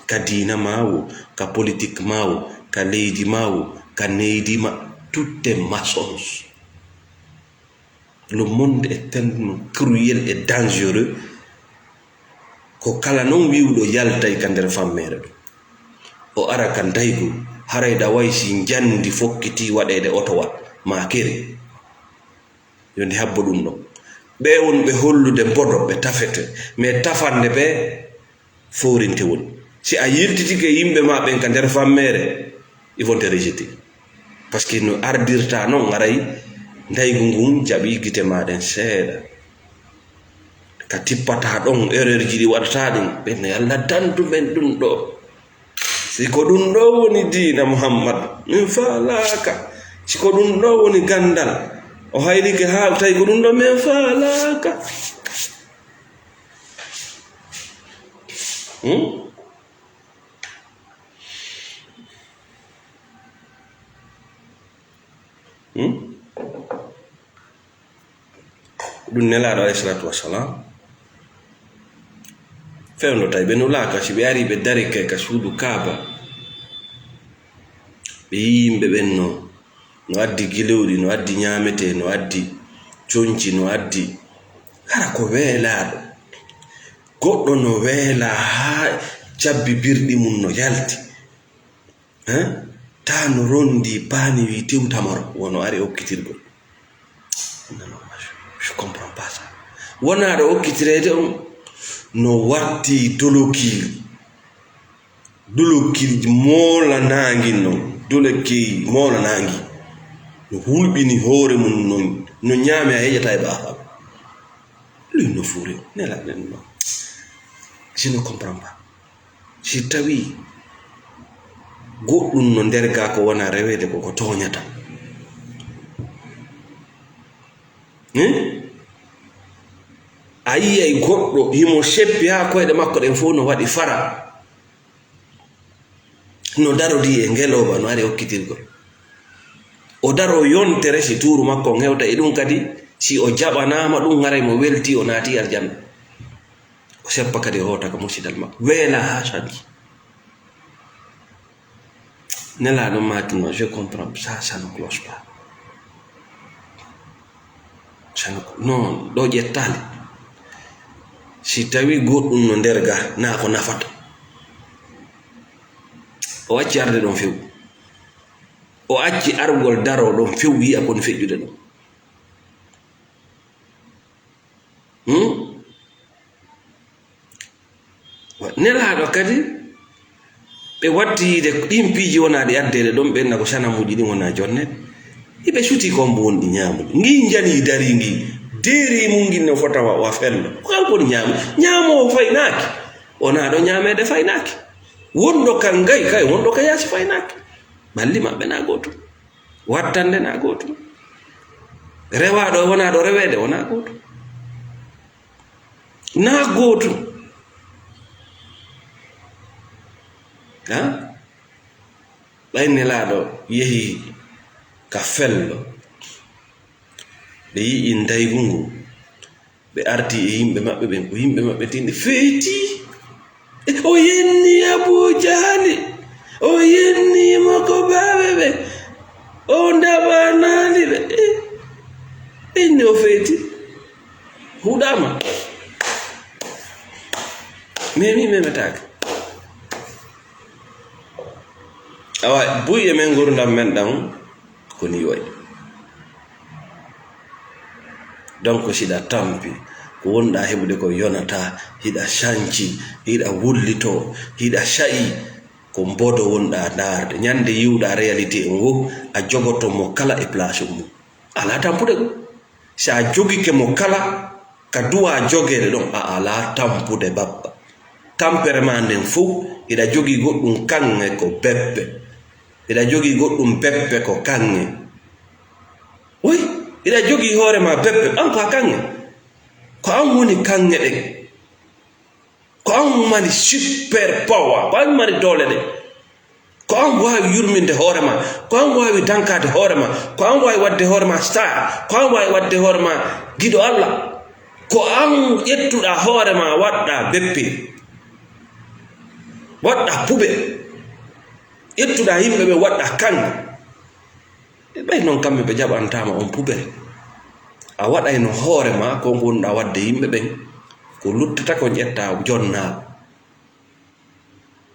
Ka diina ma wo, ka politique ma wo, ka leydi ma wo, ka neydi ma, tout est mensonge. Le monde est tellement cruel et dangereux. Ko kala non wi'uɗo yaltay ka nder fammeere ɗum. O ara ka ndaygu, haray ɗa way si njandi fokkiti waɗeede otowal, maa kere. Yo ndi habbo ɗum ɗon. Ɓe wonɓe hollude mbodo, ɓe tafete. Mais tafande ɓe, fowrinte woni. Si a yiltitike yimɓe ma ɓen ka nder fammeere, ils vont te rejeter. Parce que no ardirta non, aray ndaygu ngun jaɓi gite ma ɗen seeɗa. Ka tippata ɗon, erreur ji ɗi waɗata ɗin, ɓen no Yalla dandu men ɗum ɗo. Si ko ɗum ɗo woni diina Muhammad, min faalaaka. Si ko ɗum ɗo woni gandal, o hayrike haa tawi ko ɗum ɗo, min faalaaka. Hmm? Hmm? Ɗum Nelaaɗo alayhi salatu wassalam fewndo tawi ɓe nulaaka, si ɓe ari ɓe dari kay ka suudu Kaaba, ɓe yii yimɓe ɓen no, no addi gilewɗi, no addi ñaametee, no addi conci, no addi, hara ko weelaaɗo. Goɗɗo no weelaa haa cabbi birɗi mum no yalti. Hein? Taa no rondi paani wi tewtamaro, wono ari okkitirgol. Non, non, je, je comprends pas ça. Wonaa ɗo okkitireede on no watti dolokil. Dolokil moolanaangi non. Dolokil moolanaangi. No hulɓini hoore mum non. No ñaami a heƴata e ɓaafa. Lui no fuuri. Nela, non. Je ne comprends pas. Si tawii goɗɗum no nder gaa ko wona reweede ko, ko tooñata. Hmm? A yiyay goɗɗo himo seppi haa koyɗe makko ɗen fof no waɗi fara. No darodii e ngelooba, no ari okkitirgol. O daroo yontere si tuuru makko on hewta e ɗum kadi, si o jaɓanaama ɗum, haray mo weltii, o naatii aljanna. O seppa kadi, o hoota ka musidal makko. Weelaa haa sanki. Nelaaɗo maaki non, je comprends, ça, ça ne cloche pas. Ça ne clo-, non, ɗo ƴettaali. Si tawii goɗɗum no nder ga, naa ko nafata. O acci arde ɗon few. O acci argol daroo ɗon few, yi'a ko woni feƴƴude ɗon. Hmm? Nelaaɗo kadi, ɓe watti yiide ɗin piiji wonaa ɗi addeede ɗon, ɓe enna ko sanamuuji ɗin wonaa jonne. Hiɓe suti kon mbo wonɗi ñaamude. Ngin janii darii ngi, deerii mum ngin no fota wa, wa fello. Ko kanko woni ñaamu-, ñaamoowo faynaaki. Wonaa ɗo ñaameede faynaaki. Wonɗo kan gay, kay wonɗo ka yaasi faynaaki. Balli maɓɓe naa gootum. Wattande na gootum. Rewaaɗo e wonaaɗo reweede wonaa gootum. Na gootum. Ha? Ɓay Nelaaɗo yehi ka fello, ɓe yi'i ndaygu ngu. Ɓe arti e yimɓe maɓɓe ɓen, ko yimɓe maɓɓe tinɗi feyti. O yenni Abu Jahali, o yenni mo ko baaɓe ɓe, o ndaɓanaali ɓe. Eh, ɓe inni o feyti, huɗaama. Memi memetaake. Awa, buy e men ngurdam men ɗam, ko ni wayi. Donc, siɗa tampi, ko wonɗa heɓude ko yonata, hiɗa sanci, hiɗa wullito, hiɗa sa'i, ko mbodo wonɗa ndaarde. Ñande yiwɗa réalité on wo, a jogoto mo kala e place mum. Ala tampude ɗum. Si a jogike mo kala ka duwa jogeede ɗon, a ala tampude babba. Tampere ma nden fow, hiɗa jogii goɗɗum kaŋŋe ko beppe. Hiɗa jogii goɗɗum beppe ko kaŋŋe. Wi, hiɗa jogii hoore ma beppe, an ko a kaŋŋe. Ko an woni kaŋŋe ɗen. Ko an mari super power, ko an mari doole ɗe. Ko an waawi yurminde hoore ma, ko an waawi dankaade hoore ma, ko an waawi waɗde hoore ma star, ko an waawi waɗde hoore ma giɗo Allah. Ko an ƴettuɗa hoore ma, waɗɗa beppe, waɗɗa pube, ƴettuɗa yimɓe ɓe, waɗɗa kaŋŋe. Ɓay non kamɓe ɓe jaɓantaama on pubel. A waɗayno hoore ma ko ngonɗa waɗde yimɓe ɓen, ko luttata ko ƴetta jonnaa.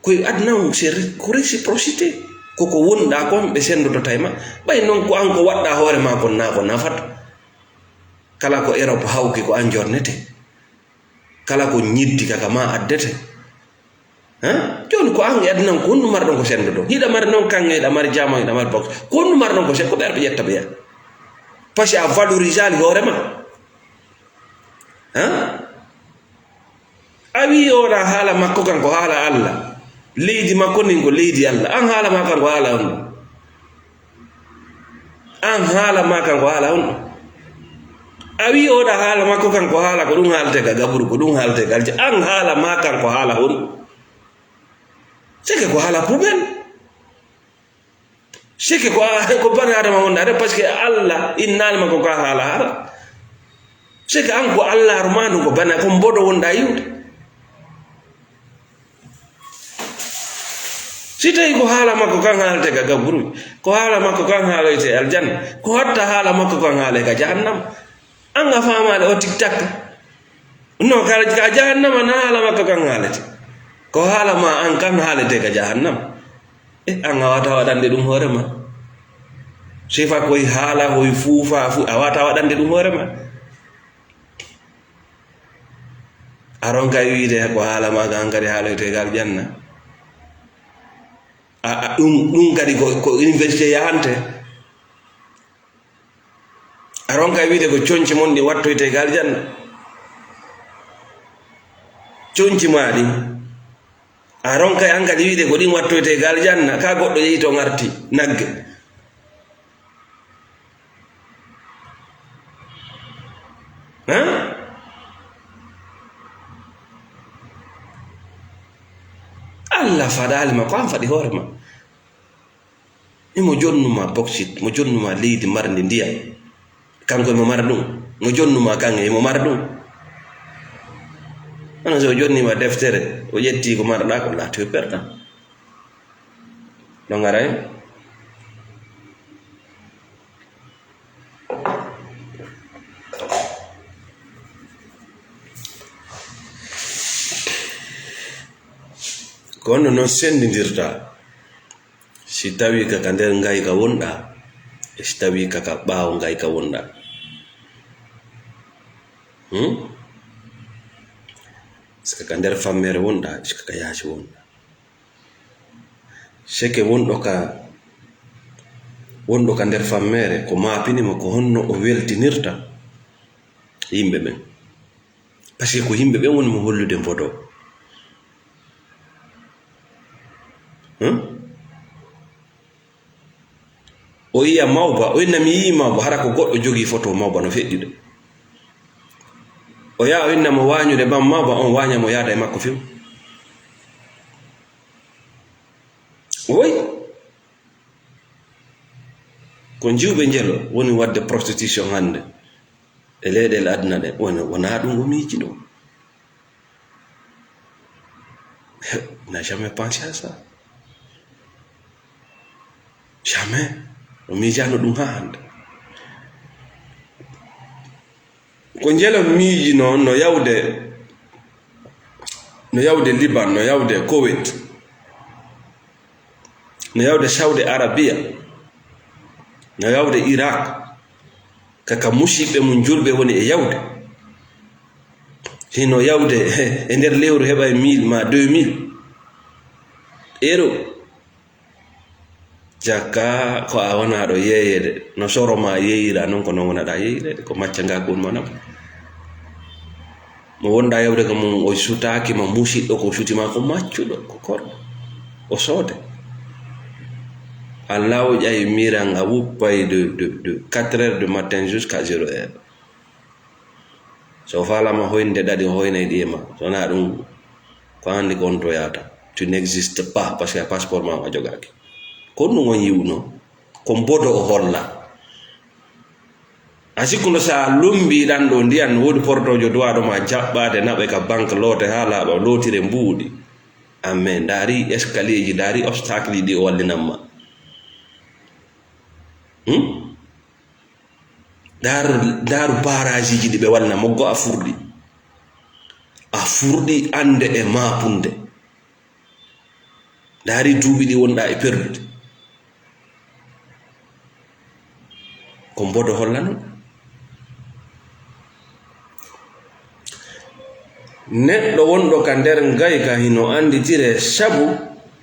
Koye aduna on, c'est ré-, ko réciprocité. Koko wonɗa kon ɓe senndotota e ma. Ɓay non ko an ko waɗɗa hoore ma kon na ko nafata. Kala ko Europe hawki ko an jonnete. Kala ko ñiddi kaka ma addete. Hein? Jooni ko an e aduna on, ko honɗum marɗon ko senndoɗon? Hiɗa mari noon kaŋŋe, hiɗa mari jama, hiɗa mari box. Ko honɗum marɗon ko sen-, ko ɓe arɓe ƴetta ɓe yaha. Parce que a valorisaali hoore ma. Hein? A wii oɗa haala makko kan ko haala Allah. Leydi makko ndin ko leydi Allah. An haala ma kan ko haala honɗum? An haala ma kan ko haala honɗum? A wii oɗa haala makko kan ko haala ko ɗum haalte ka gaburu, ko ɗum haalte ka alja. An haala ma kan ko haala honɗum? Seke ko haala poubelle. Sike ko a, ko bani Adama wonɗa de, parce que Allah innaali ma ko ka haala haala. Sike an ko Allah armanu ko bana, ko mboɗo wonɗa yiwde. Si tawi ko haala makko kan haalete ka gaburu, ko haala makko kan haalete aljanna, ko hatta haala makko kan haale ka jahannama. An a faamaali o tiktak. No, ka, ka jahannama na haala makko kan haalete. Ko haala ma an kan haalete ka jahannama. E, an a wata waɗande ɗum hoore ma. Sifa koy haala, koy fuufa, fu-, a wata waɗande ɗum hoore ma. A ronka wiide ko haala ma kan kadi haalete ka aljanna. A, a, ɗum, ɗum kadi ko, ko université yahante. A ronka wiide ko conci mon ɗi wattoyte ka aljanna. Conci ma ɗin. A ronka hankali wiide ko ɗin wattoyte ka aljanna, ka goɗɗo yehi to ngarti nagge. Hein? Allah faɗaali ma, ko an faɗi hoore ma. Imo jonnuma bauxite, mo jonnuma leydi marndi ndiyam. Kanko imo mara ɗum. Mo jonnuma kanko imo mara ɗum. Kono so o jonnima deftere, o ƴetti ko marɗa ko, laati o perda. No ngaray? Ko honno non senndindirta? Si tawii ka, ka nder ngayka wonɗaa, e si tawii ka, ka ɓaawo ngayka wonɗaa. Hmm? Si ka, ka nder fammeere wonɗaa, si ka, ka yaasi wonɗaa. Seke wonɗo ka, wonɗo ka nder fammeere, ko maapini mo ko honno o weltinirta yimɓe ɓen. Parce que ko yimɓe ɓen woni mo hollude mbodo. Hmm? O yiya mawba, o inna mi yii mawba, hara ko goɗɗo jogii foto mawba no feƴƴude. O yaha o inna mo waañude ban mawba, on waaña mo yaada e makko few. Woy. Ko jiwɓe njelo woni waɗde prostitution hannde e leyɗeele aduna ɗe. Wona, wona ɗum o miiji ɗo. N'a jamais pensé à ça. Jamais. O miijaano ɗum haa hannde. Ko njelo miiji noon no yawde, no yawde Liban, no yawde Kuwait, no yawde Saudi Arabia, no yawde Iraq, kaka musiɓɓe mum julɓe woni e yawde. Hino yawde e nder lewru heɓa e mille ma deux mille euro. Jakka ko a wona ɗo yeeyede, no soro ma yeeyira, non ko non wona ɗa yeeyireede, ko macca nga kun ma nam. Mo wonɗa yawde ko mum, o sutaaki ma musiɗɗo, ko suti ma ko maccuɗo, ko korɗo. O soode. A lawƴay miran, a wuppay de, de, de quatre heures du matin jusqu'à zéro heure. So faalama hoynde ɗaɗi, o hoynay ɗi e ma. So wonaa ɗum, ko anndi ko on to yahata. Tu n'existes pas, parce que a passeport ma a jogaaki. Ko ɗum on yiwno. Ko mbodo o holla. A sikkuno sa lumbi ɗan ɗo ndiyan, no woodi portoojo duwaaɗo ma jaɓɓaade, naɓe ka banque, loote haa laaɓa, lootire mbuuɗi. Amen. Ndaari escalier ji, ndaari obstacle ji ɗi o wallinan ma. Hmm? Ndaaru, ndaaru baaraasiiji ɗi ɓe walna, moggo a furɗi. A furɗi annde e maapunde. Ndaari duuɓi ɗi wonɗa e perdude. Ko mbodo hollano. Neɗɗo wonɗo ka nder ngayka hino annditire sabu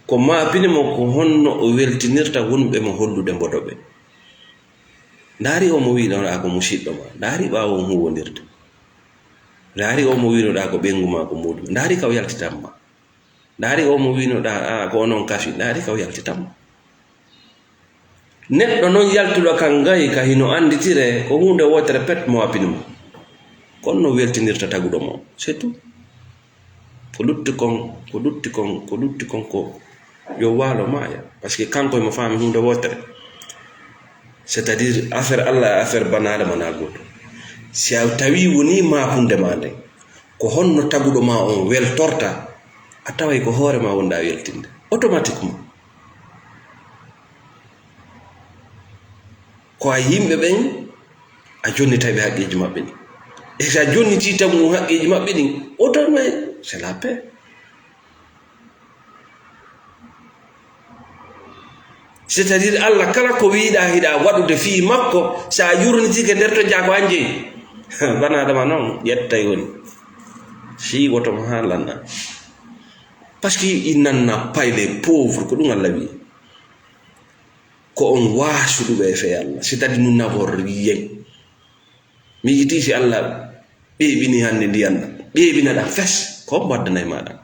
ko maapini mo ko honno o weltinirta wonɓe mo hollude mbodo ɓe. Ndaari o mo wi'noɗaa ko musiɗɗo ma. Ndaari ɓaawo on huwondirde. Ndaari o mo wi'noɗaa ko ɓeyngu ma ko muuɗum. Ndaari ka o yaltitan ma. Ndaari o mo wi'noɗaa, a, ko onon kafi. Ndaari ka o yaltitan ma. Neɗɗo non yaltuɗo kan ngayka hino annditire ko huunde wootere pet mo wappini mo. Kono no weltinirta taguɗo mo. C'est tout. Ko lutti kon, ko lutti kon, ko lutti kon ko yo waalo maaya. Parce que kanko emo faami huunde wootere. C'est-à-dire, affaire Allah e affaire bana adama na gooto. Si a tawi woni maapunde ma nden, ko honno taguɗo ma on weltorta, a taway ko hoore ma wonɗa weltinde. Automatiquement. Ko a yimɓe ɓen, a jonnitay ɓe haqqeeji maɓɓe ɗin. E si a jonnitii tagu ngun haqqeeji maɓɓe ɗin, automatiquement, c'est la paix. C'est-à-dire, Allah kala ko wiiɗa hiɗa waɗude fii makko, si a yurnitike nder to jaa ko an jeyi. Bana adama non, ƴettay woni. Si woto mo haa lanna. Parce que il n'en a pas, les pauvres, ko ɗum Allah wi'i. Ko on waasuɗuɓe e fee Allah. C'est-à-dire, nous n'avons rien. Mi yiɗi si Allah ɓeeɓini hannde ndiyan ɗan, ɓeeɓina ɗan fes, ko hombo addanay ma ɗan?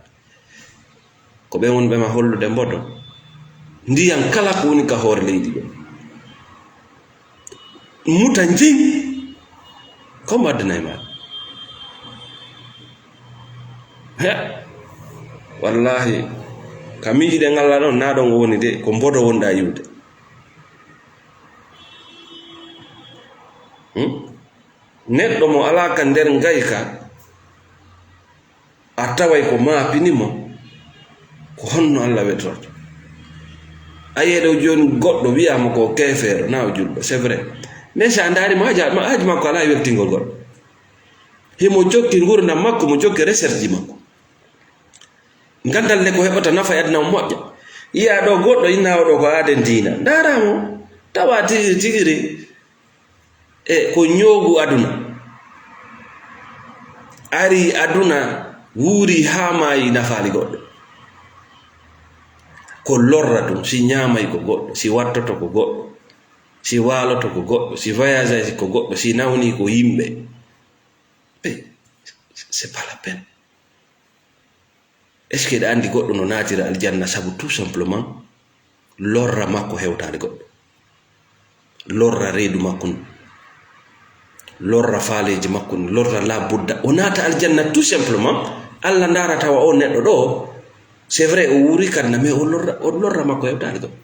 Ko ɓen woni ɓe ma hollude mbodo. Ndiyan kala ko woni ka hoore leydi ɗo. Muta njin, ko hombo addanay ma ɗan? He, wallahi, ka miijiɗen Allah ɗon, na ɗon o woni de, ko mbodo wonɗa yiwde. Hmm? Neɗɗo mo alaa ka nder ngayka, a taway ko maapini mo, ko honno Allah wetorto? A yi'ay ɗo jooni goɗɗo wi'aama ko keefeero, na o julɗo, c'est vrai. Mais si a ndaari mo, haja-, ma-, haaju makko alaa e weltingol goɗɗo. Himo jokki ngurndan makko, mo jokki recherche ji makko. Ngandal nde ko heɓata nafa e aduna mo moƴƴa. Yi'aa ɗo goɗɗo inna o ɗo ko aaden diina. Ndaara mo, tawa tigiri tigiri. E ko ñoogu aduna. Ari aduna, wuuri haa maayi, nafaali goɗɗo. Ko lorra ɗum, si ñaamay ko goɗɗo, si wattoto ko goɗɗo, si waaloto ko goɗɗo, si voyage ko goɗɗo, si nawni ko yimɓe. Eh, c'est pas la peine. Est-ce que eɗa anndi goɗɗo no naatira aljanna sabu tout simplement lorra makko hewtaade goɗɗo? Lorra reedu makko ndu, lorra faaleeji makko ndu, lorra la budda. O naata aljanna tout simplement. Allah ndaara tawa o neɗɗo ɗo, c'est vrai, o wuuri kanna, mais o lorra, o lorra makko hewtaade goɗɗo.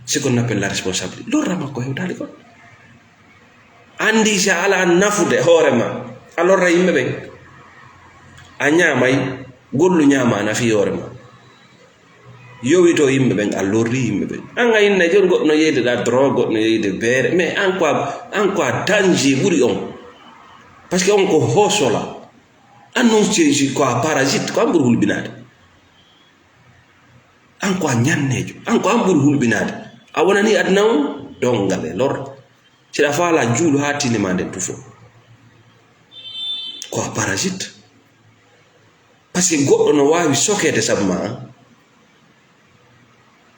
Ce qu'on appelle la responsabilité. Lorra makko hewtaali goɗɗo. Anndi si a alaa nafude hoore ma, a lorra yimɓe ɓen. A ñaamay, gollu ñaama a nafi hoore ma. Yowito yimɓe ɓen, a lorri yimɓe ɓen. An a inna jooni goɗɗo no yeyde ɗa drogue, goɗɗo no yeyde beere, mais an ko a, an ko a danger ɓuri on. Parce que on ko hosola. An non si, si ko a parasite, ko an ɓuri hulɓinaade. An ko a ñanneejo, an ko an ɓuri hulɓinaade. A wonani aduna on donngal e lor. Si ɗa faala juulu haa tinde ma nden tufo. Ko a parasite. Parce que goɗɗo no waawi sokeede sabu ma an.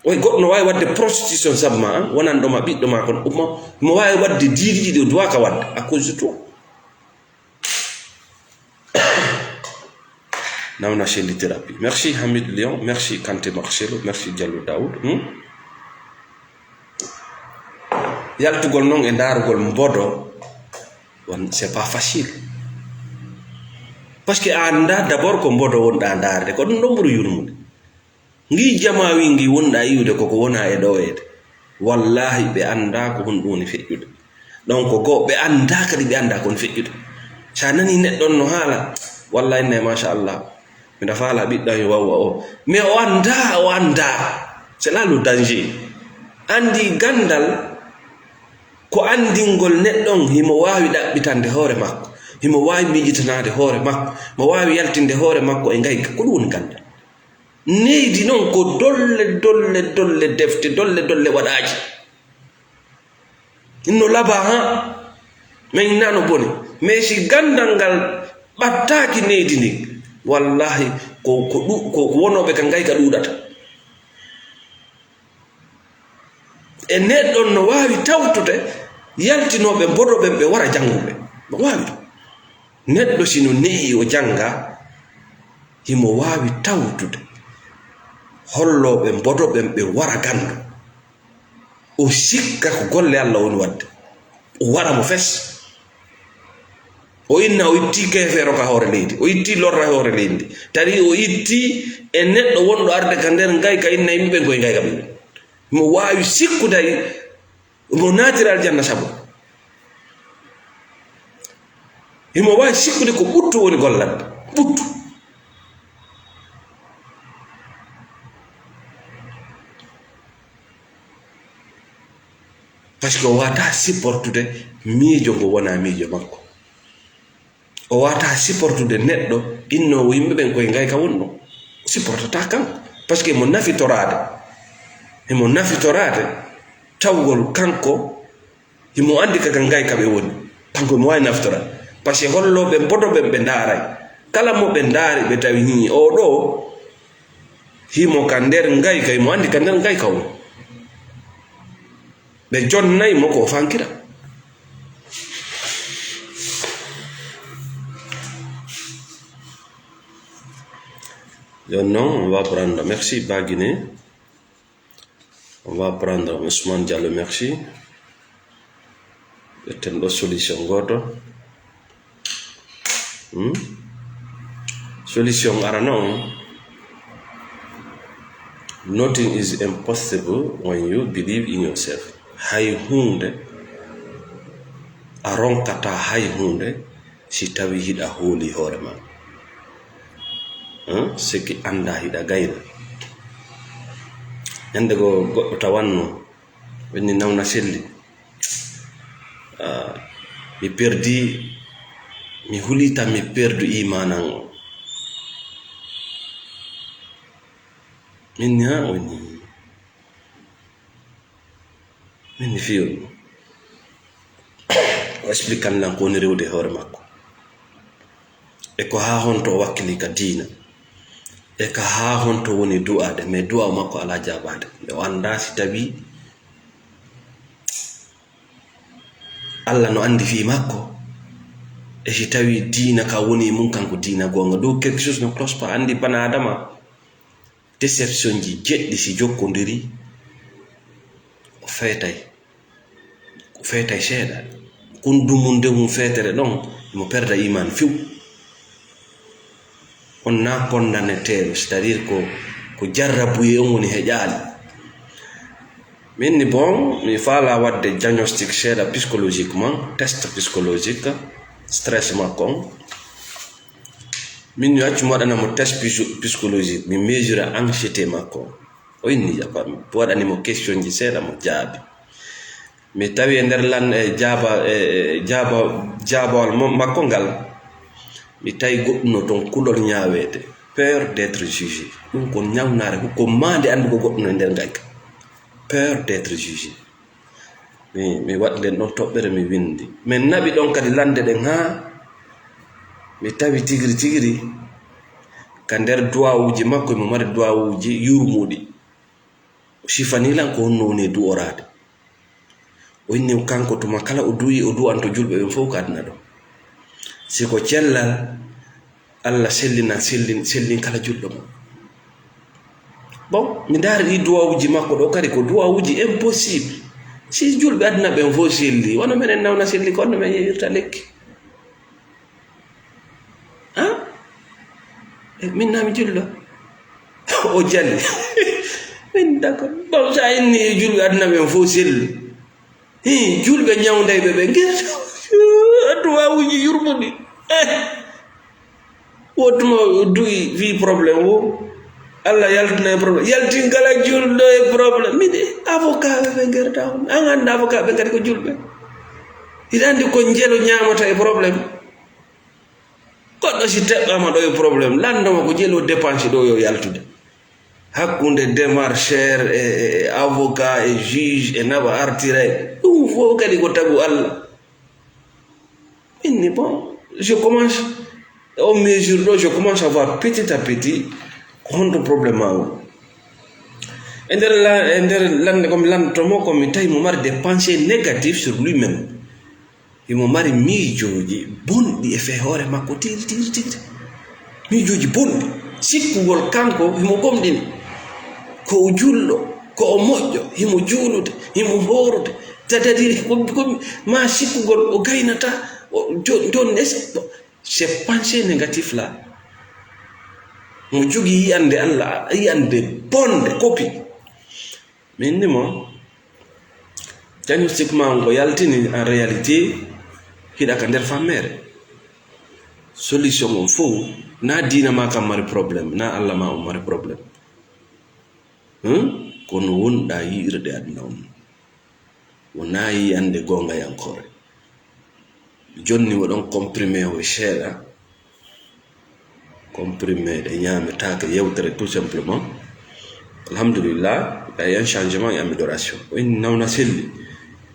Oy, goɗɗo no waawi waɗde prostitution sabu ma an. Wonan ɗo ma ɓiɗɗo ma kon. Mo, mo waawi waɗde diidi ɗiɗi o duwaaka waɗde. À cause de toi. Nawna Shelly Thérapie. Merci Hamid Léon, merci Kanté Marcelo, merci Diallo Daoud. Hmm? Yaltugol noon e ndaarugol mbodo, won, c'est pas facile. Parce que a anndaa d'abord ko mbodo wonɗa ndaarde, ko ɗum ɗon ɓuri yurmude. Ngii jamaa wii ngii wonɗaa iwde koko wonaa e ɗoweede. Wallaahi ɓe anndaa ko honɗum woni feƴƴude. Donc goo ɓe anndaa kadi ɓe anndaa ko woni feƴƴude. So a nanii neɗɗo on no haala, wallaahi innay machallah. Miɗa faala ɓiɗɗo am yo wawwa o. Mais o anndaa, o anndaa. C'est là le danger. Anndii ganndal ko anndingol neɗɗo on himo waawi ɗaɓɓitande hoore makko. Himo waawi miijitanaade hoore makko. Mo waawi yaltinde hoore makko e ngayka. Ko ɗum woni ganndal. Neydi noon ko dolle, dolle, dolle defte, dolle, dolle waɗaaji. No laba ha, min nano bone. Mais si ganndal ngal ɓattaaki neydi ndin, wallahi ko, ko ɗu-, ko, ko wonooɓe ka ngayka ɗuuɗata. E neɗɗo no waawi tawtude yaltinooɓe mbodo ɓen ɓe wara jannguɓe. No waawi ɗum. Neɗɗo si no ne'i o jannga, himo waawi tawtude hollooɓe mbodo ɓen ɓe wara ganndo. O sikka ko golle Alla woni waɗde. O waɗa mo fes. O inna, o itti keefeero ka hoore leydi. O itti lorra hoore leydi ndi. Tawi o itti e neɗɗo wonɗo arde ka nder ngayka, inna yimɓe ɓen koye ngayka ɓe. Mo waawi sikkude ay Mo naatiri aljanna sabu. Himo waawi sikkude ko ɓuttu woni gollande. Ɓuttu. Parce que o waawataa supportude miijo ngo wonaa miijo makko. O waawataa supportude neɗɗo innoowo yimɓe ɓen koye ngayka wonno. Supportataa kan. Parce que mo nafitoraade. Himo nafitoraade tawgol kanko, himo anndi ka, ka ngayka ɓe woni. Kanko himo waawi nafitoraade. Parce que hollooɓe mbodo ɓen ɓe ndaaray. Kala mo ɓe ndaari ɓe tawi hii oo ɗoo, himo ka nder ngayka, himo anndi ka nder ngayka woni. Ɓe jonnay mo ko o fankira. Jooni non, on va prendre. Merci, Baguiné. On va prendre Ousmane Diallo, merci. Ƴetten ɗo solution gooto. Hmm? Solution arano on. Nothing is impossible when you believe in yourself. Hay huunde a ronkataa hay huunde si tawi hiɗa hooli hoore ma. Hmm? Siki annda hiɗa gayna. Ñande go goɗɗo tawanno ɓenni nawna selli. Ah, mi perdi, mi huli tan mi perdu imanan o. Min ni ha woni, min ni fiyol. O explique lan ko woni rewde hoore makko. E ko haa honto o wakkili ka diina. E ka haa honto woni du'aade, mais du'a makko alaa jaabaade. Nde o anndaa si tawi Allah no anndi fii makko. E si tawi diina ka woni mun kanko diina goonga. Donc quelque chose ne cloche pas, anndi bana Adama. Déception ji jeɗɗi si jokkondiri, o feetay. O feetay seeɗa. Kun dumunde mum feetere ɗon, mo perda iman few. On na kondaneteeɗo, c'est-à-dire ko, ko jarrabuye on woni heƴaali. Min ni bon, mi faala wadde diagnostic seeɗa psychologiquement, test psychologique, stress makko on. Min yo accu mi waɗana mo test psy-, psychologique, mi mesure anxiété makko. O inni jaɓa mi. Mi waɗani mo question ji seeɗa mo jaabi. Mi tawi e nder lan-, e jaaba-, e, e jaaba-, jaabawal mo, makko ngal, mi tawi goɗɗum no ton kulol ñaaweede. Peur d'être jugé. Ɗum ko ñawnaare, ko maande anndugo goɗɗum no e nder ngayka. Peur d'être jugé. Mi, mi waɗi nden ɗon toɓɓere, mi winndi. Min naɓi ɗon kadi lande ɗen haa mi tawi tigiri tigiri ka nder duwawuuji makko, emo mari duwawuuji yurmuɗi. O sifanii lan ko honno woni e du'oraade. O inni kanko tuma kala o du'ii, o du'anto julɓe ɓen fow ka aduna ɗo. Si ko cellal, Allah sellinan, sellin, sellin kala julɗo mo. Bon, mi ndaari ɗi duwawuuji makko ɗo kadi ko duwawuuji impossible. Si julɓe aduna ɓen fow selli, wano menen nawna selli, ko honno men yeeyirta lekki? Ha? E, min na mi julɗo? O jali. Min d'accord. Bon, sa inni julɓe aduna ɓen fow selli. Hii, julɓe ñawndayɓe ɓe ngerta. Duwawuuji yurmuɗi. Eh. Wottuma du'i fii problème wo. Allah yaltina e problème. Yaltin kala julɗo e problème. Min e avocat ɓe ɓe ngerta on. An annda avocat ɓe kadi ko julɓe. Hiɗa anndi ko njelo ñaamata e problème. Goɗɗo si teɓɓama ɗo e problème, landoma ko jelo dépense ɗo yo yaltude. Hakkunde démarcheur e, e, e avocat e juge e naɓa artira e ɗum fof kadi ko tagu Allah. Min ni bon, je commence, au mesure ɗo, je commence à voir petit à petit ko honto problème ma woni. E nder la-, e nder lande komi landotomo komi tawi mo mari des pensées négatives sur lui-même. Himo mari miijooji bonɗi e fee hoore makko tiri, tiri, tiri. Miijooji bonɗi. Sikkugol kanko himo gomɗini. Ko o julɗo, ko o moƴƴo, himo juulude, himo hoorude. C'est-à-dire, ko, ko, ma sikkugol o gaynata, o jo-, jonne, c'est, ces pensées négatives là. Mo jogii yiyande Allah, yiyande bonde, kopi. Mi inni mo, Diagnostic ma on ko yaltini, en réalité, hiɗa ka nder fammere. Solution on fof, na diina ma kam mari problème, na Allah ma on mari problème. Hmm? Kono wonɗa yi'irde aduna on. Wona yiyande gongayankore. Jonni oɗon comprimé o seeɗa. Comprimé ɗe ñaametaake yewtere tout simplement. Alhamdulillah, il y a un changement et amélioration. O inni nawna selli.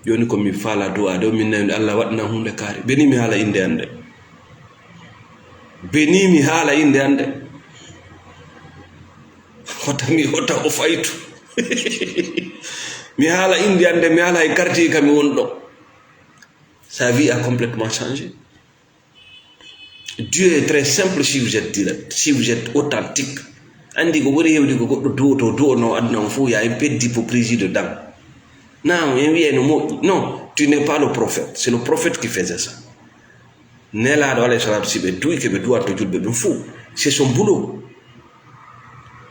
Joni ko mi faala du'aade o, min nawni Allah waɗna hunde kaari. Beni mi haala innde an de. Beni mi haala innde an de. Hota mi hota o faytu. Mi haala innde an de, mi haala e quartier ka mi woni ɗo. Sa vie a complètement changé. Dieu est très simple si vous êtes direct, si vous êtes authentique. Andi ko ɓuri hewde ko goɗɗo duwoto, duwono aduna on fof, il y a un peu d'hypocrisie dedans. Non, en wiyay no moƴƴi. Non, tu n'es pas le prophète. C'est le prophète qui faisait ça. Nelaaɗo alayhi salatu, si ɓe duwi ke ɓe duwanto julɓe ɓen fof, c'est son boulot.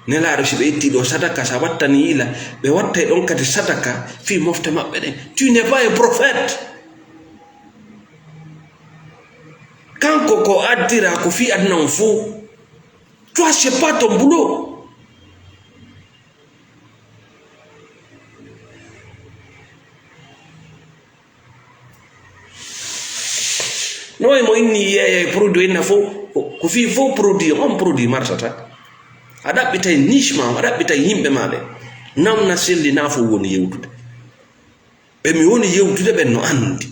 Nelaaɗo si ɓe itti ɗo sadaka, sa wattani yila, ɓe wattay ɗon kadi sadaka fii mofte maɓɓe ɗen. Tu n'es pas un prophète. Kanko ko addira ko fii aduna on fof. Toi, c'est pas ton boulot. No e mo inni yeeya e produit inna fof, ko, ko fii fof produit, on produit martata. A ɗaɓɓitay niche ma, a ɗaɓɓitay yimɓe ma ɓe. Nawna selli na fof woni yewtude. Ɓe mi woni yewtude ɓen no anndi.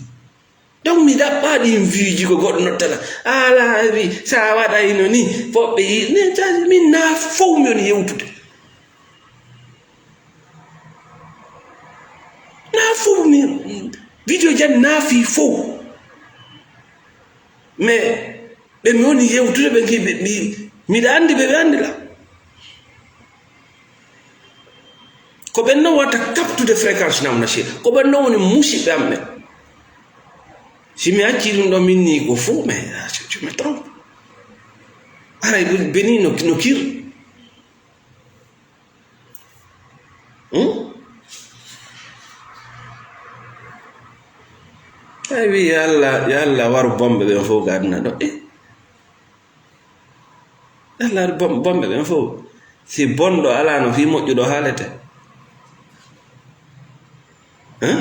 Donc mi ɗaɓɓa ɗin viiji ko goɗɗo nottata. Ala wi, sa waɗayno ni, fof ɓe yi, ne, min na fof mi woni yewtude. Na fof mi, video jan na fii fof. Mais ɓe mi woni yewtude ɓe ki, ɓe, mi, miɗa anndi ɓe, ɓe anndi la. Ko ɓen non wata captude fréquence nam na si. Ko ɓen non woni musiɓɓe am ɓen. Si mi acci ɗum ɗo min ni ko fou, mais, ah, je, je me trompe. Aray, ɓe ni no, no kir. Hmm? Ay, wi, yo Allah, yo Allah waru bomɓe ɓen fof ga aduna ɗo. Eh. Allah waru bom-, bomɓe ɓen fof. Si bonɗo alano, fii moƴƴuɗo haalete. Hein?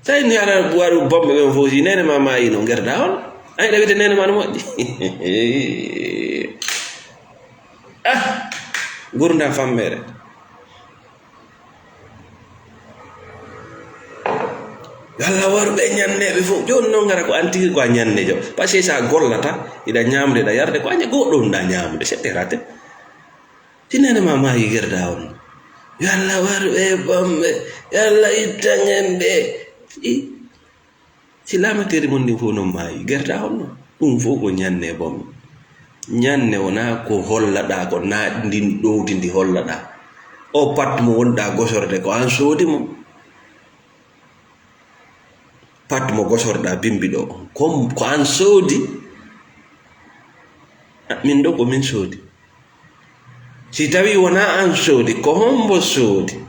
Tawi ni aɗa waru bomɓe ɓen fof, si nene ma maayi no ngerda on. Ay, ɗa wiyete nene ma no moƴƴi. Ah, gurdam fammere. Yo Allah waru ɓe ñanneɓe fof. Jooni noon ngara ko an tigi ko a ñannejo. Parce que sa gollata, iɗa ñamde, iɗa yarde, ko a ña-, goɗɗo wonɗa ñamude, c'est raté. Si nene ma maayi gerda on. Yo Allah waru ɓe bomɓe. Yo Allah ittan en ɓe. I, si laameteri mon ndin fof noon maayi, gerda on noon. Ɗum fof ko ñanne bomɓe. Ñanne wona ko hollaɗa, ko na ndin ɗowdi ndi hollaɗa. O pat mo wonɗa gosorde ko an soodi mo. Pat mo gosorɗa bimbi ɗo, ko, ko an soodi. Ah, min ɗo ko min soodi. Si tawi wona an soodi, ko hombo soodi?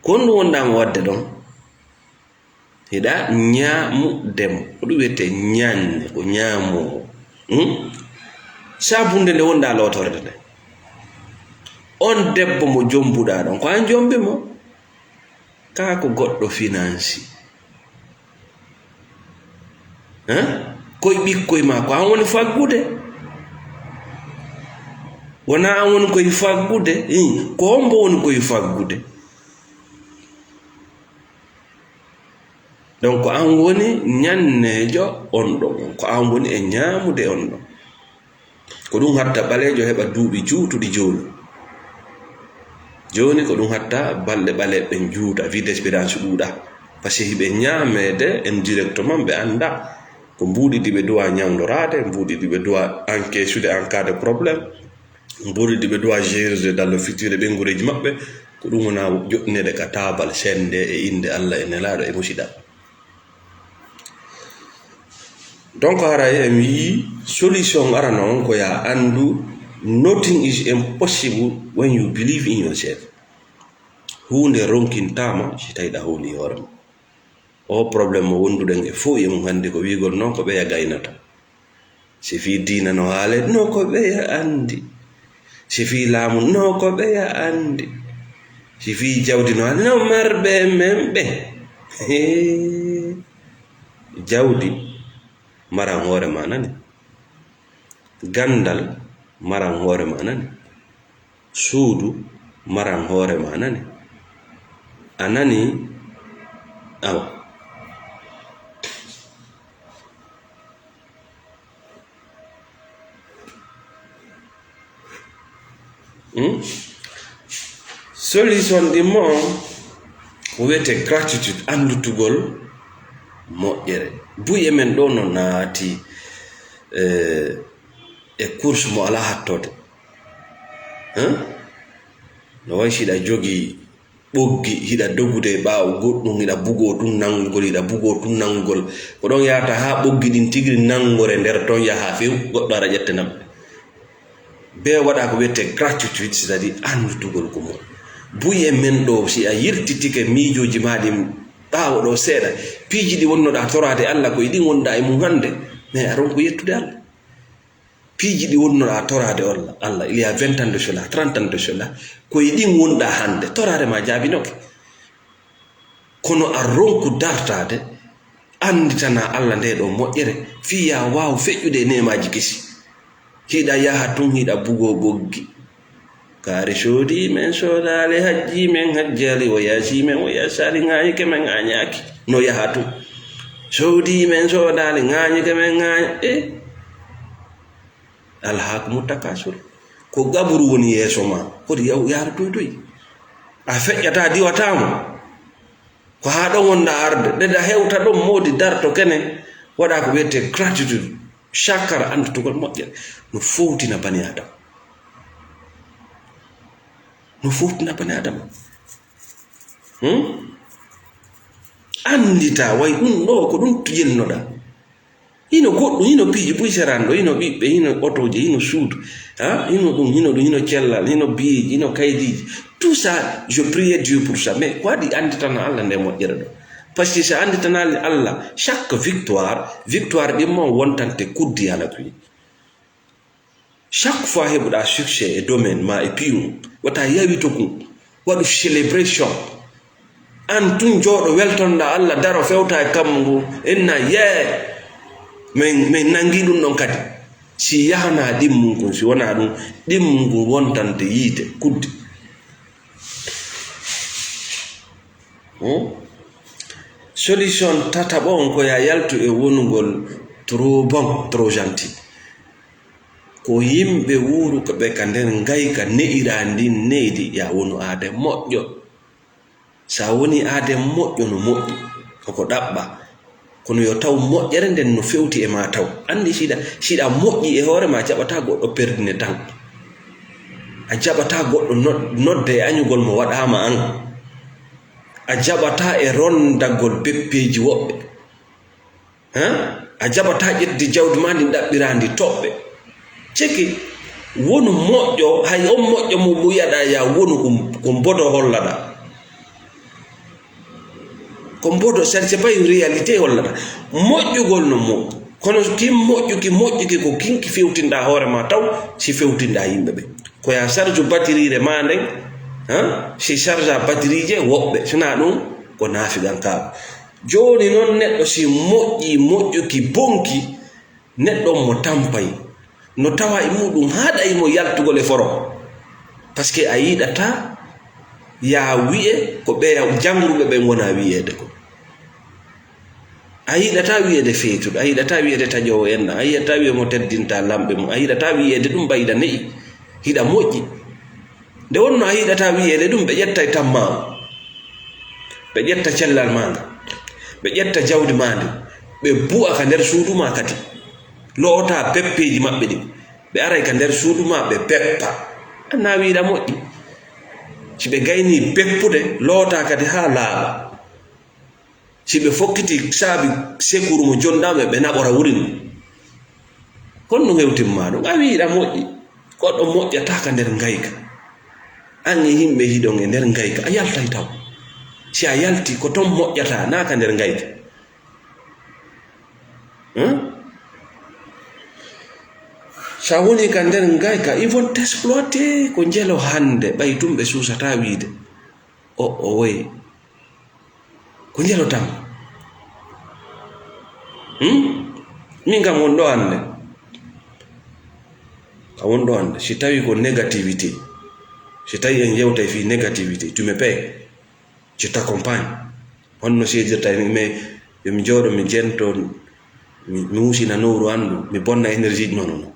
Ko honɗum wonɗa mo wadde ɗon? Hiɗa ñamude mo. Ko ɗum wiyete ñanne, ko ñamowo. Hmm? Sabunde nde wonɗa lootorde nde. On debbo mo jombuɗa ɗon, ko an jombi mo? Kaa ko goɗɗo finansi. Hein? Koye ɓikkoye ma, ko an woni faggude. Wona an woni koye faggude. Ih, ko hombo woni koye faggude? Donc, ko an woni ñanneejo on ɗon, ko an woni e ñaamude on ɗon. Ko ɗum hatta ɓaleejo heɓa duuɓi juutuɗi jooni. Jooni ko ɗum hatta balɗe ɓaleeɓe ɓen juuta, vie d'espérance ɗuuɗa. Parce que hiɓe ñaameede indirectement, ɓe annda ko mbuuɗi ɗi ɓe duwa ñawndoraade, mbuuɗi ɗi ɓe duwa encaissude en cas de problème, mbuuɗi ɗi ɓe duwa gérer dans le futur e ɓeynguureeji maɓɓe. Ko ɗum wona joɗɗineede ka taabal sennde e innde Allah e Nelaaɗo e musiɗa. Donc, haray en wi'i, solution arano on ko ya anndu, nothing is impossible when you believe in yourself. Huunde ronkintaama si tawi ɗa hooli hoore ma. O problème mo wonduɗen e fof e mum hannde ko wiigol noon ko ɓeya gaynata. Si fii diina no haale, no ko ɓeya anndi. Si fii laamu, no ko ɓeya anndi. Si fii jawdi no haale, no marɓe men ɓe. Hee. Jawdi maran hoore ma nani. Ganndal maran hoore ma nani. Suudu maran hoore ma nani. A nani? Awa. Hmm? Solution ɗin mo on ko wiyetee gratitude, anndutugol moƴƴere. Buy e men ɗo no naati, eh, e course mo alaa hattoode. Hein? No way si hiɗa jogii ɓoggi, hiɗa dogude e ɓaawo goɗɗum, hiɗa bugoo tun nanngugol, hiɗa bugoo tun nanngugol. Ko ɗon yahata haa ɓoggi ɗin tigiri nanngore nder ton yaha few, goɗɗo ara ƴetta nam. Bee waɗa ko wiyetee gratitude, c'est-à-dire anndutugol ko mum. Buy e men ɗo, si a yiltitike miijooji maa ɗin ɓaawo ɗo seeɗa, piiji ɗi wonnoɗaa toraade Alla, ko e ɗin wonɗaa e mum hannde, mais a ronku yettude Alla. Piiji ɗi wonnoɗaa toraade Alla, Alla, il y a vingt ans de cela, trente ans de cela, ko e ɗin wonɗaa hannde, toraare maa jaabinoke. Kono a ronku dartaade, annditanaa Alla ndee ɗoo moƴƴere, fii yo a waaw feƴƴude e neemaaji kesi. Hiɗa yaha tun, hiɗa bugoo ɓoggi. Kaari soodii men soodaali, hajjii men hajjaali, o yaasii men o yaasaali, ŋaañike men ŋaañaaki. No yaha tun. Soodii men soodaali, ŋaañike men ŋaaña-, eh? Alhaakumu takaasur. Ko gaburu woni yeeso maa, foti yaw-, yaara toy toy. A feƴƴataa, diwataa mo. Ko haa ɗon wonɗaa arde. Nde ɗa hewta ɗon, moodi darto kene, waɗa ko wiyetee gratitude, shakara, anndutugol moƴƴere. No fowtina bani Aadama. No fowtina bani Aadama. Hmm? Annditaa, way ɗum ɗo, ko ɗum to yelnoɗaa. Hino goɗɗum, hino piiji buy seraani ɗo, hino ɓiɓɓe, hino otooje, hino suudu, ha? Hino ɗum, hino ɗum, hino cellal, hino biyeeji, hino kaydiiji. Tout ça, je priais Dieu pour ça. Mais ko waɗi annditana Alla nde moƴƴere ɗo? Parce que si a annditanaali Alla, chaque victoire, victoire ɗin mo wontante kuddi ala kuy. Chaque fois heɓuɗaa succès e domaine ma e piyu, wata yawito kun, waɗu celebration. An tun jooɗo weltonɗaa Alla, daro fewta e kammu ngu, inna yee, min, min nangi ɗum ɗon kadi. Si yahanaa ɗimmun kun, si wonaa ɗum, ɗimmun kun wontante yiite, kuddi. Hmm? Solution tataɓo on ko ya yaltu e wonugol trop bon, trop gentil. Ko yimɓe wuuruɓe ka nder ngayka ne'iraa ndin neydi, ya wonu aade moƴƴo. Sa woni aade moƴƴo no moƴƴi, koko ɗaɓɓa. Kono yo taw moƴƴere nden no fewti e ma taw. Anndi siɗa, siɗa moƴƴi e hoore ma, a jaɓata goɗɗo perdine tan. A jaɓata goɗɗo nod-, nodde e añugol mo waɗaama an. A jaɓata e rondagol beppeeji woɓɓe. Hein? A jaɓataa ƴettude jawdi maa ndin ɗaɓɓiraa ndi toɓɓe. Ceki, wonu moƴƴo, hay on moƴƴo mo wiyaɗaa ya wonu ko, ko mbodo hollaɗaa. Ko mbodo, c'est, c'est pas une réalité hollaɗaa. Moƴƴugol no moƴƴi. Kono kin moƴƴuki, moƴƴuki ko kinki fewtinɗaa hoore maa taw, si fewtinɗaa yimɓe ɓe. Ko ya sarju batiriire maa nden, hein? Si sarja batiriije woɓɓe, sinaa ɗum ko naafigankaaɓe. Jooni non neɗɗo si moƴƴii moƴƴuki bonki, neɗɗo on mo tampay, no tawa e muɗum haɗay mo yaltugol e foro. Parce que a yiɗataa ya wi'e ko ɓeya jannguɓe ɓen wona wi'eede ko. A yiɗataa wi'eede feetuɗo, a yiɗataa wi'eede taƴoowo enɗam, a yiɗataa wi'e mo teddintaa lamɓe mum, a yiɗataa wi'eede ɗum ba hiɗa ne'i, hiɗa moƴƴi. Nde wonno a yiɗataa wi'eede ɗum, ɓe ƴettay tammaa on. Ɓe ƴetta cellal maa ngal. Ɓe ƴetta jawdi maa ndin. Ɓe bu'a ka nder suudu maa kadi. Lo'otaa peppeeji maɓɓe ɗin. Ɓe aray ka nder suudu maa, ɓe peppa. Annaa wi'uɗaa moƴƴi. Si ɓe gaynii peppude, lootaa kadi haa laaɓa. Si ɓe fokkiti saabi sekuru mo jonɗaa ɓe, ɓe naɓora wurin. Kon ɗum hewtin maa ɗum. A wi'uɗaa moƴƴi. Goɗɗo moƴƴataa ka nder ngayka. An e yimɓe hiɗon e nder ngayka, a yaltay taw. Si a yalti, ko ton moƴƴataa, naa ka nder ngayka. Hein? Sa woni ka nder ngayka, ils vont t'exploiter. Ko njelo hannde, ɓay tum ɓe suusata wiide. O, o woy. Ko njelo tan. Hmm? Min kam won ɗo hannde. Ka won ɗo hannde. Si tawi ko négativité. Si tawi en yewtay fii négativité, tu me payes. Je t'accompagne. Honno seedirta e, mais yo mi jooɗo, mi jento, mi, mi wusina nowru an ɗum, mi bonna énergie. Non, non, non.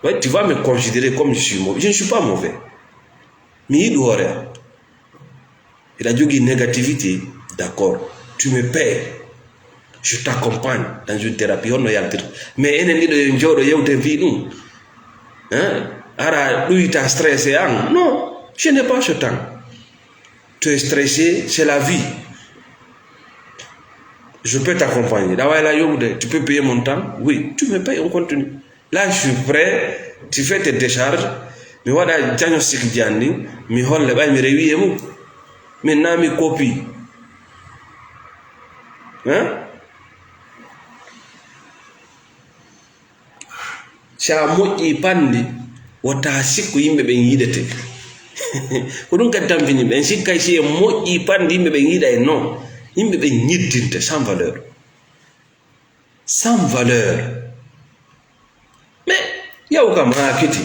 Ouais, tu vas me considérer comme je suis mauvais. Je ne suis pas mauvais. Mi yiɗu hoore am. Hiɗa jogii négativité, d'accord. Tu me payes. Je t'accompagne dans une thérapie. Honno yaltirta? Mais enen ɗiɗo yo jooɗo yewte fii ɗum. Hein? Ara ɗuyta stressé an. Non, je n'ai pas ce temps. Tu es stressé, c'est la vie. Je peux t'accompagner. Ɗa wayla yoɓude, tu peux payer mon temps. Oui, tu me payes, on continue. Là, je suis prêt, tu fais tes décharges. Mi waɗa diagnostic ji an ɗin, mi holle ɓay mi rewi e mum. Min na mi copie. Hein? Si a moƴƴi panndi, wota sikku yimɓe ɓen yiɗete. Ko ɗum kadi tampini ɓe. En sikkay si en moƴƴi panndi, yimɓe ɓen yiɗa en. Non. Yimɓe ɓen ñiddinte sans valeur. Sans valeur. Mais yaw ka maakiti.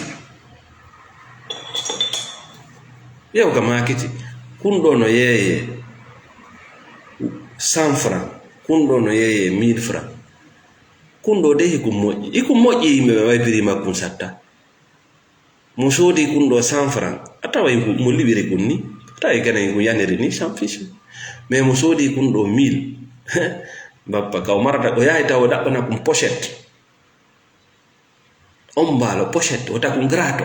Yaw ka maakiti. Kun ɗo no yeeye cent francs. Kun ɗo no yeeye mille francs. Kun ɗo de hiku moƴƴi. Hiku moƴƴi yimɓe ɓe way prix makkun satta. Mo soodi kun ɗo cent francs, a taway ko mo liɓiri kun ni, a taway kene ko yaniri ni, sans fiche. Mais mo soodi kun ɗo mille, bappa, ka o marata, o yahay taw o ɗaɓɓana kun pochette. On mbaalo pochette, o takun grato.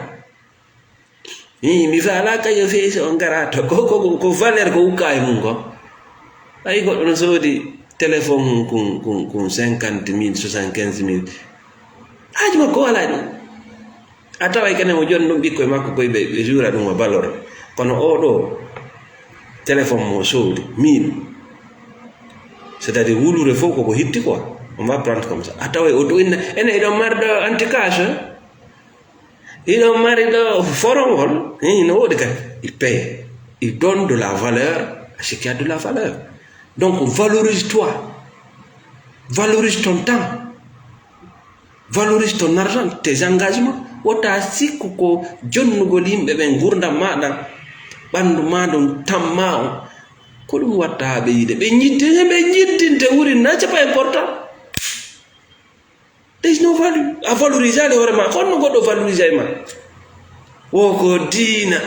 Ii, mi faala kañum feesi on grato. Ko, ko, ko, ko valeur ko ukka e mum ko. Ay goɗɗo no soodi téléphone kun, kun, kun cinquante mille, soixante-quinze mille. Haaji makko wala ɗum. A taway kene mo joni ɗum ɓikkoye makko koye ɓe, ɓe juura ɗum o balor. Kono o ɗo téléphone mo soodi mille. C'est-à-dire wulure fof koko hitti quoi. On va prendre comme ça. A taway o to inna, ene iɗon mari ɗo anti-cash, hein? Iɗon mari ɗo forongol, hein, no woodi kadi. Il paye. Il donne de la valeur à ce qui a de la valeur. Donc, valorise-toi. Valorise ton temps. Valorise ton argent, tes engagements. Wota sikku ko jonnugol yimɓe ɓen ngurdam maɗa, ɓandu ma ɗum, tamma on. Ko ɗum watta ɓe yiide. Ɓe ñiddine, ɓe ñiddinte wuri na, c'est pas important. There's no value. A valorisali hoore ma. Honno goɗɗo valorisay ma? Wo ko diina.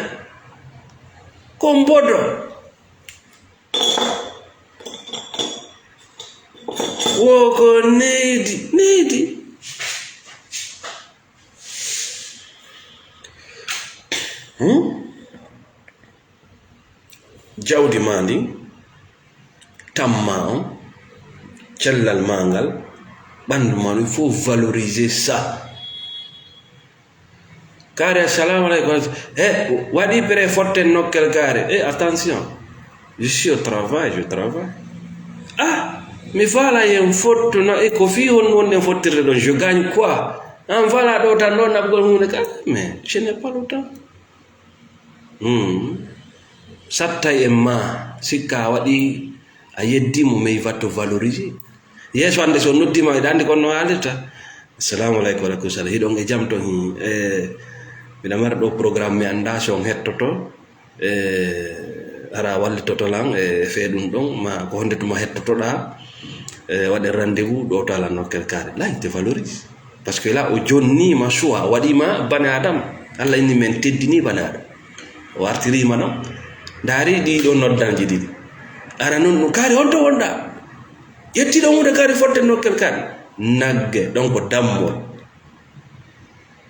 Ko mbodo. Wo ko neydi, neydi. Hmm? Jawdi ma ndin, tamma on, cellal ma ngal, ɓandu ma ɗum, il faut valoriser ça. Kaari, assalamu aleykum. He, waɗi prêt fotten nokkel kaari. Eh, attention. Je suis au travail, je travaille. Ah, mi faala yen fottu no, e ko fii hon wonɗen fottirde ɗon? Je gagne quoi? An faala ɗo tan ɗo naɓgol huunde ka? Mais je n'ai pas le temps. Hmm. Sattay en ma, sikka a waɗi, a yeddi mo, mais il va te valoriser. Yeeso hannde so noddima, hiɗa anndi ko no haalirta. Assalamu aleykum wa aleykum salam. Hiɗon e jam ton? Hi, eh, miɗa mari ɗo programme, mi annda so on hettoto. Eh, ara wallitoto lan e fee ɗum ɗon, ma ko honde tuma hettotoɗa, eh, waɗen rendez-vous ɗo to ala nokkel kaari. Là, il te valorise. Parce que là, o jonnima choix, o waɗima bane Adama. Allah inni men teddini bane Adama. O artirima non. Ndaari ɗi ɗo noddanji ɗiɗi. Ara non ɗum kaari, honto wonɗa? Ƴettiɗo hunde kaari fotte nokkel kaari. Nagge, ɗon ko dammol.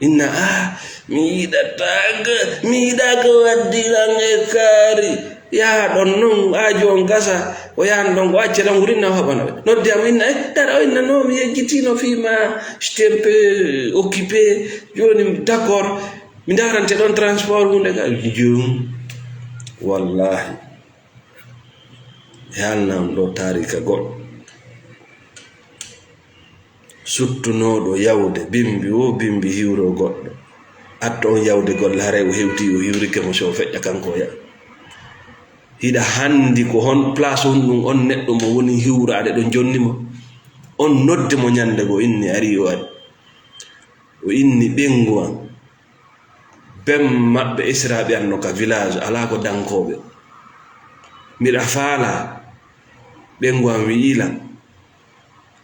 Inna, ah, mi yiɗataaka, mi yiɗaaka waddiran e kaari. Yaha ɗon non, aajo on gasa, o yahan ɗon, o acca tan, wurinna o haɓana ɓe. Noddi am, inna, eh, dara, o inna, no, mi yejjitino fii ma, j'étais un peu occupé, jooni, d'accord, mi ndarante ɗon transport hunde ka, jum. Wallahi. E haalna on ɗo taarika goɗɗo. Suttunooɗo yawde bimbi woo bimbi hiwroo goɗɗo, atto on yawde golle, haray o hewtii, o hiwrike mo, si o feƴƴa kanko o yaha. Hiɗa hanndi ko hon place honɗun on neɗɗo mo woni hiwraade ɗon jonni mo? On nodde mo ɲannde goo, inni arii, o ari. O inni ɓeyngu an. Ben maɓɓe esiraaɓe an no ka village, alaa ko dankooɓe. Miɗa faalaa, ɓeyngu an wi'i lan,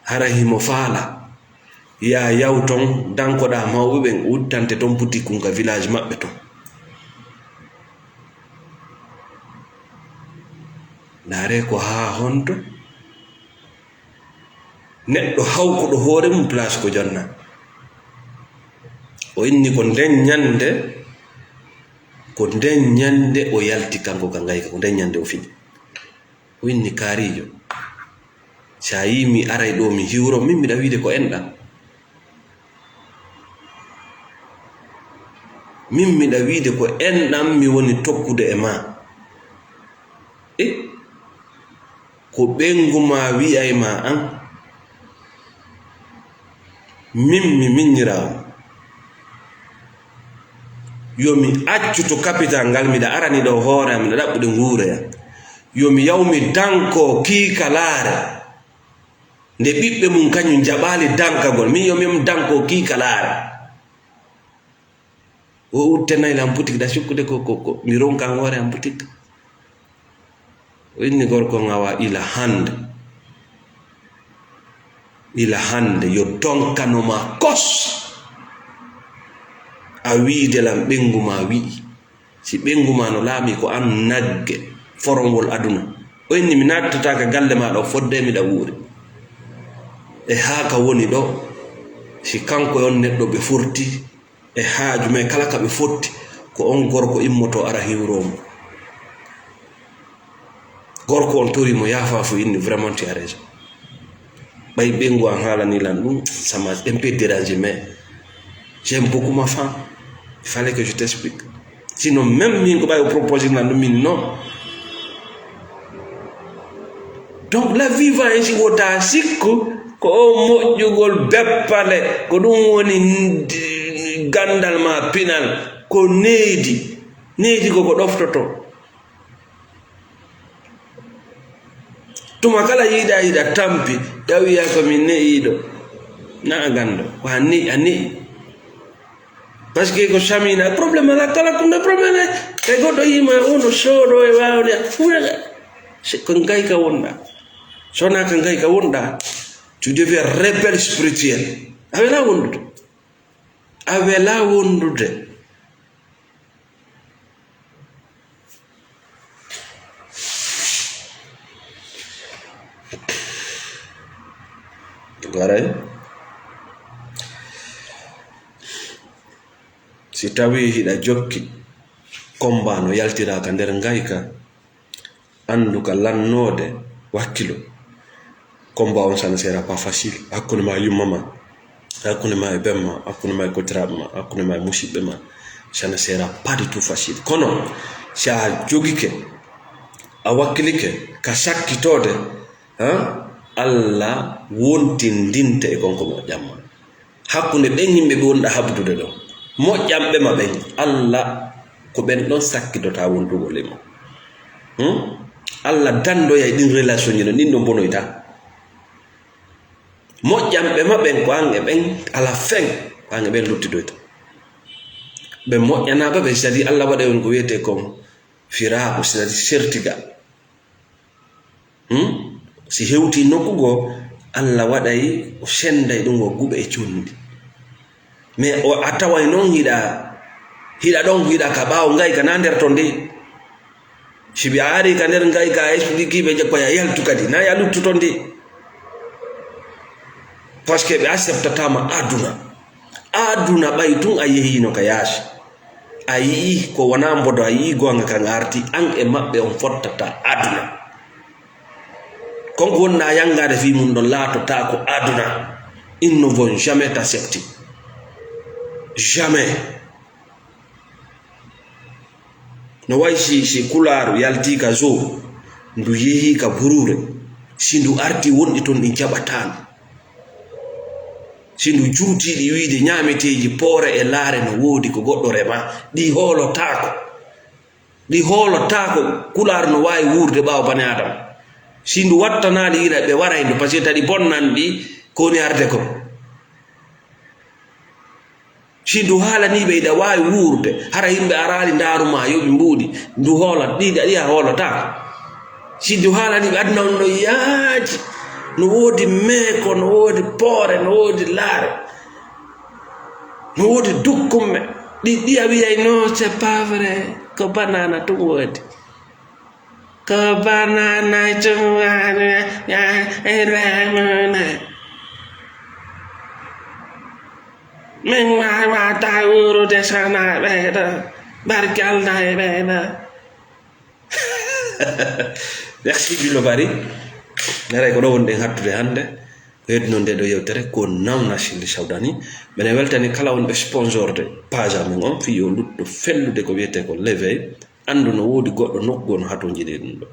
hara himo faalaa. Yaa yaw ton, dankoɗaa mawɓe ɓen, uddante ton boutique kun ka village maɓɓe ton. Ndaaree ko haa honto? Neɗɗo hawkuɗo hoore mum place ko jonnaa. O inni ko nden ɲannde, ko nden ɲannde o yalti kanko ka ngayka, ko nden ɲannde o fini. O inni, "Kaariijo, si a yii mi aray ɗoo mi hiwro, min miɗa wiide ko enɗan. Min miɗa wiide ko enɗan mi woni tokkude e maa." E ko ɓeyngu maa wi'ay maa an, min mi minniraawo. Yo mi accu to kapital ngal, miɗa arani ɗoo hoore am, miɗa ɗaɓɓude nguure am. Yo mi yaw mi dankoo kiikalaare. Nde ɓiɓɓe mum kañum jaɓaali dankagol, min yo min dankoo kiikalaare. O uttanay lan butik da sukkude ko, ko, ko mi ronkan hoore am butik. O inni gorko on, "Awa ila hannde, ila hannde yo donkano ma kos a wiide lan ɓeyngu ma wi'i." Si ɓeyngu maa no laamii ko an nagge forongol aduna. O inni, "Mi naatata ka galle maa ɗoo fodde miɗa wuuri." E haa ka woni ɗoo, si kanko e on neɗɗo ɓe forti, e haaju men kala ka ɓe fotti, ko on gorko immotoo ara hiwroo mo. Gorko on torii mo yaafaafu, inni, "Vraiment, tu as raison. Ɓay ɓeyngu an haalanii lan ɗum, ça m'a un peu dérangé, mais j'aime beaucoup ma femme. Il fallait que je t'explique. Sinon, même min ko ɓay o proposé lan ɗum, min non." Donc, la vie va ainsi, wota sikku ko o moƴƴugol beppale, ko ɗum woni n-, gandal ma pinal, ko needi. Needi ko ko ɗoftoto. Tuma kala yiɗa, yiɗa tampi, tawi ya ko min ne'iiɗo. Na a ganndo, ko a ne'i, a ne'i. Parce que ko samina problème ala kala ko nde problème. Kay goɗɗo yima o no sooɗo e waawde. Fuuɗa ka. C'est ko ngayka wonɗa. So na ka ngayka wonɗa, tu deviens rebelle spirituel. A wela wondude. A wela wondude. Garay. Si tawii hiɗa jokki, combat no yaltira ka nder ngayka, anndu ka lannoode, wakkilo. Combat on, ça ne sera pas facile. Hakkunde ma e yumma ma, hakkunde ma e ben ma, hakkunde ma e kotiraaɓe ma, hakkunde ma e musiɓɓe ma, ça ne sera pas du tout facile. Kono, si a jogike, a wakkilike ka sakkitoode, han, Allah wontindinte e kon ko moƴƴan ma. Hakkunde ɓen yimɓe ɓe wonɗa habdude ɗon, moƴƴanɓe ma ɓen, Allah ko ɓen ɗon sakkitotaa wontugol e ma. Hmm? Allah dandoyay ɗin relation ji ɗon, ɗin ɗon bonoyta. Moƴƴanɓe ma ɓen ko an e ɓen, à la fin, ko an e ɓen luttidoyta. Ɓe moƴƴanaaɓe ɓe, c'est-à-dire Allah waɗay on ko wiyetee kon firaaku, c'est-à-dire sertigal. Hmm? Si hewtii nokku goo, Allah waɗay o sennday ɗum o guɓe e conndi. Mais o, a taway noon hiɗa, hiɗa ɗon, hiɗa ka ɓaawo ngayka, na nder ton de. Si ɓe arii ka nder ngayka, a expliquer ɓe, je ko ya yaltu kadi, na ya luttu ton de. Parce que ɓe acceptataama aduna. Aduna ɓay tun a yehiino ka yaasi. A yi'i ko wonaa mbodo, a yi'i goonga kan arti, an e maɓɓe on fottata aduna. Kon ko wonɗaa yanngaade fii mun ɗon laatotaako aduna. Ils ne vont jamais t'accepter. Jamais. No wayi si, si kulaaru yaltii ka zoo, ndu yehii ka buruure, si ndu artii wonɗi ton ɗin jaɓataano. Si ndu juutii ɗi wiide ñaameteeji poore e laare no woodi ko goɗɗo rema, ɗi hoolotaako. Ɗi hoolotaako. Kulaar no waawi wuurde ɓaawo bane Aadama. Si ndu wattanaali ira ɓe waray ndu, parce que taɗi bonnan ɗi ko woni arde kon. Si ndu haalanii ɓe iɗa waawi wuurde, hara yimɓe araali ndaaru ma, yo ɓe mbuuɗi, ndu hoolat, ɗi ɗi a hoolotaako. Si ndu haalanii ɓe aduna on no yaaji, no woodi meeko, no woodi poore, no woodi laare, no woodi dukkumme. Ɗi, ɗi a wiyay, "Non, c'est pas vrai, ko banana tun woodi." Ko banana tun woodi, ya, ya, e Raymond. Min waawata wuurude sana ɓeeɗo. Barki Allah e ɓeeɗo. Merci, Bilo Bari. Naray ko ɗo wonɗen hattude hannde. Ko heddi noon nde ɗo yewtere ko Nawna Shelly Sawdani. Mbeɗa weltani kala wonɓe sponsorde page amen on, fii yo lutto fellude ko wiyetee ko l'éveil. Anndu no woodi goɗɗo nokku goo no hatonjini e ɗum ɗo.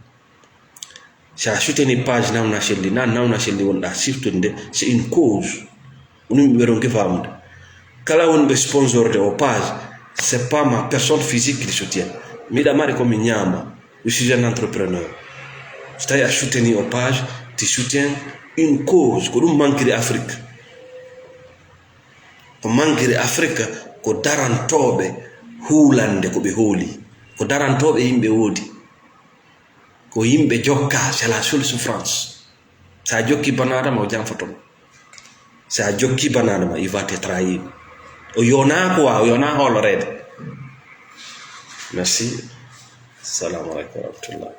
Si a soutenir page Nawna Shelly, na Nawna Shelly wonɗa siftude, c'est une cause. Ko ɗum ɓe ronki faamude. Kala wonɓe sponsorde o page, c'est pas ma personne physique qui soutient. Miɗa mari ko mi ñaama. Je suis un entrepreneur. So tawi a soutenir o page, tu soutiens une cause. Ko ɗum mankiri Afrique. Ko mankiri Afrique ko darantooɓe huulande ko ɓe hooli. Ko darantooɓe yimɓe woodi. Ko yimɓe jokka, c'est la seule souffrance. Sa jokki banaadama, o janfoto ma. Sa jokki banaadama, il va te trahir. O yonaa ko wa, o yonaa hooloreede. Merci. Assalamu alaikum wa rahmatullah.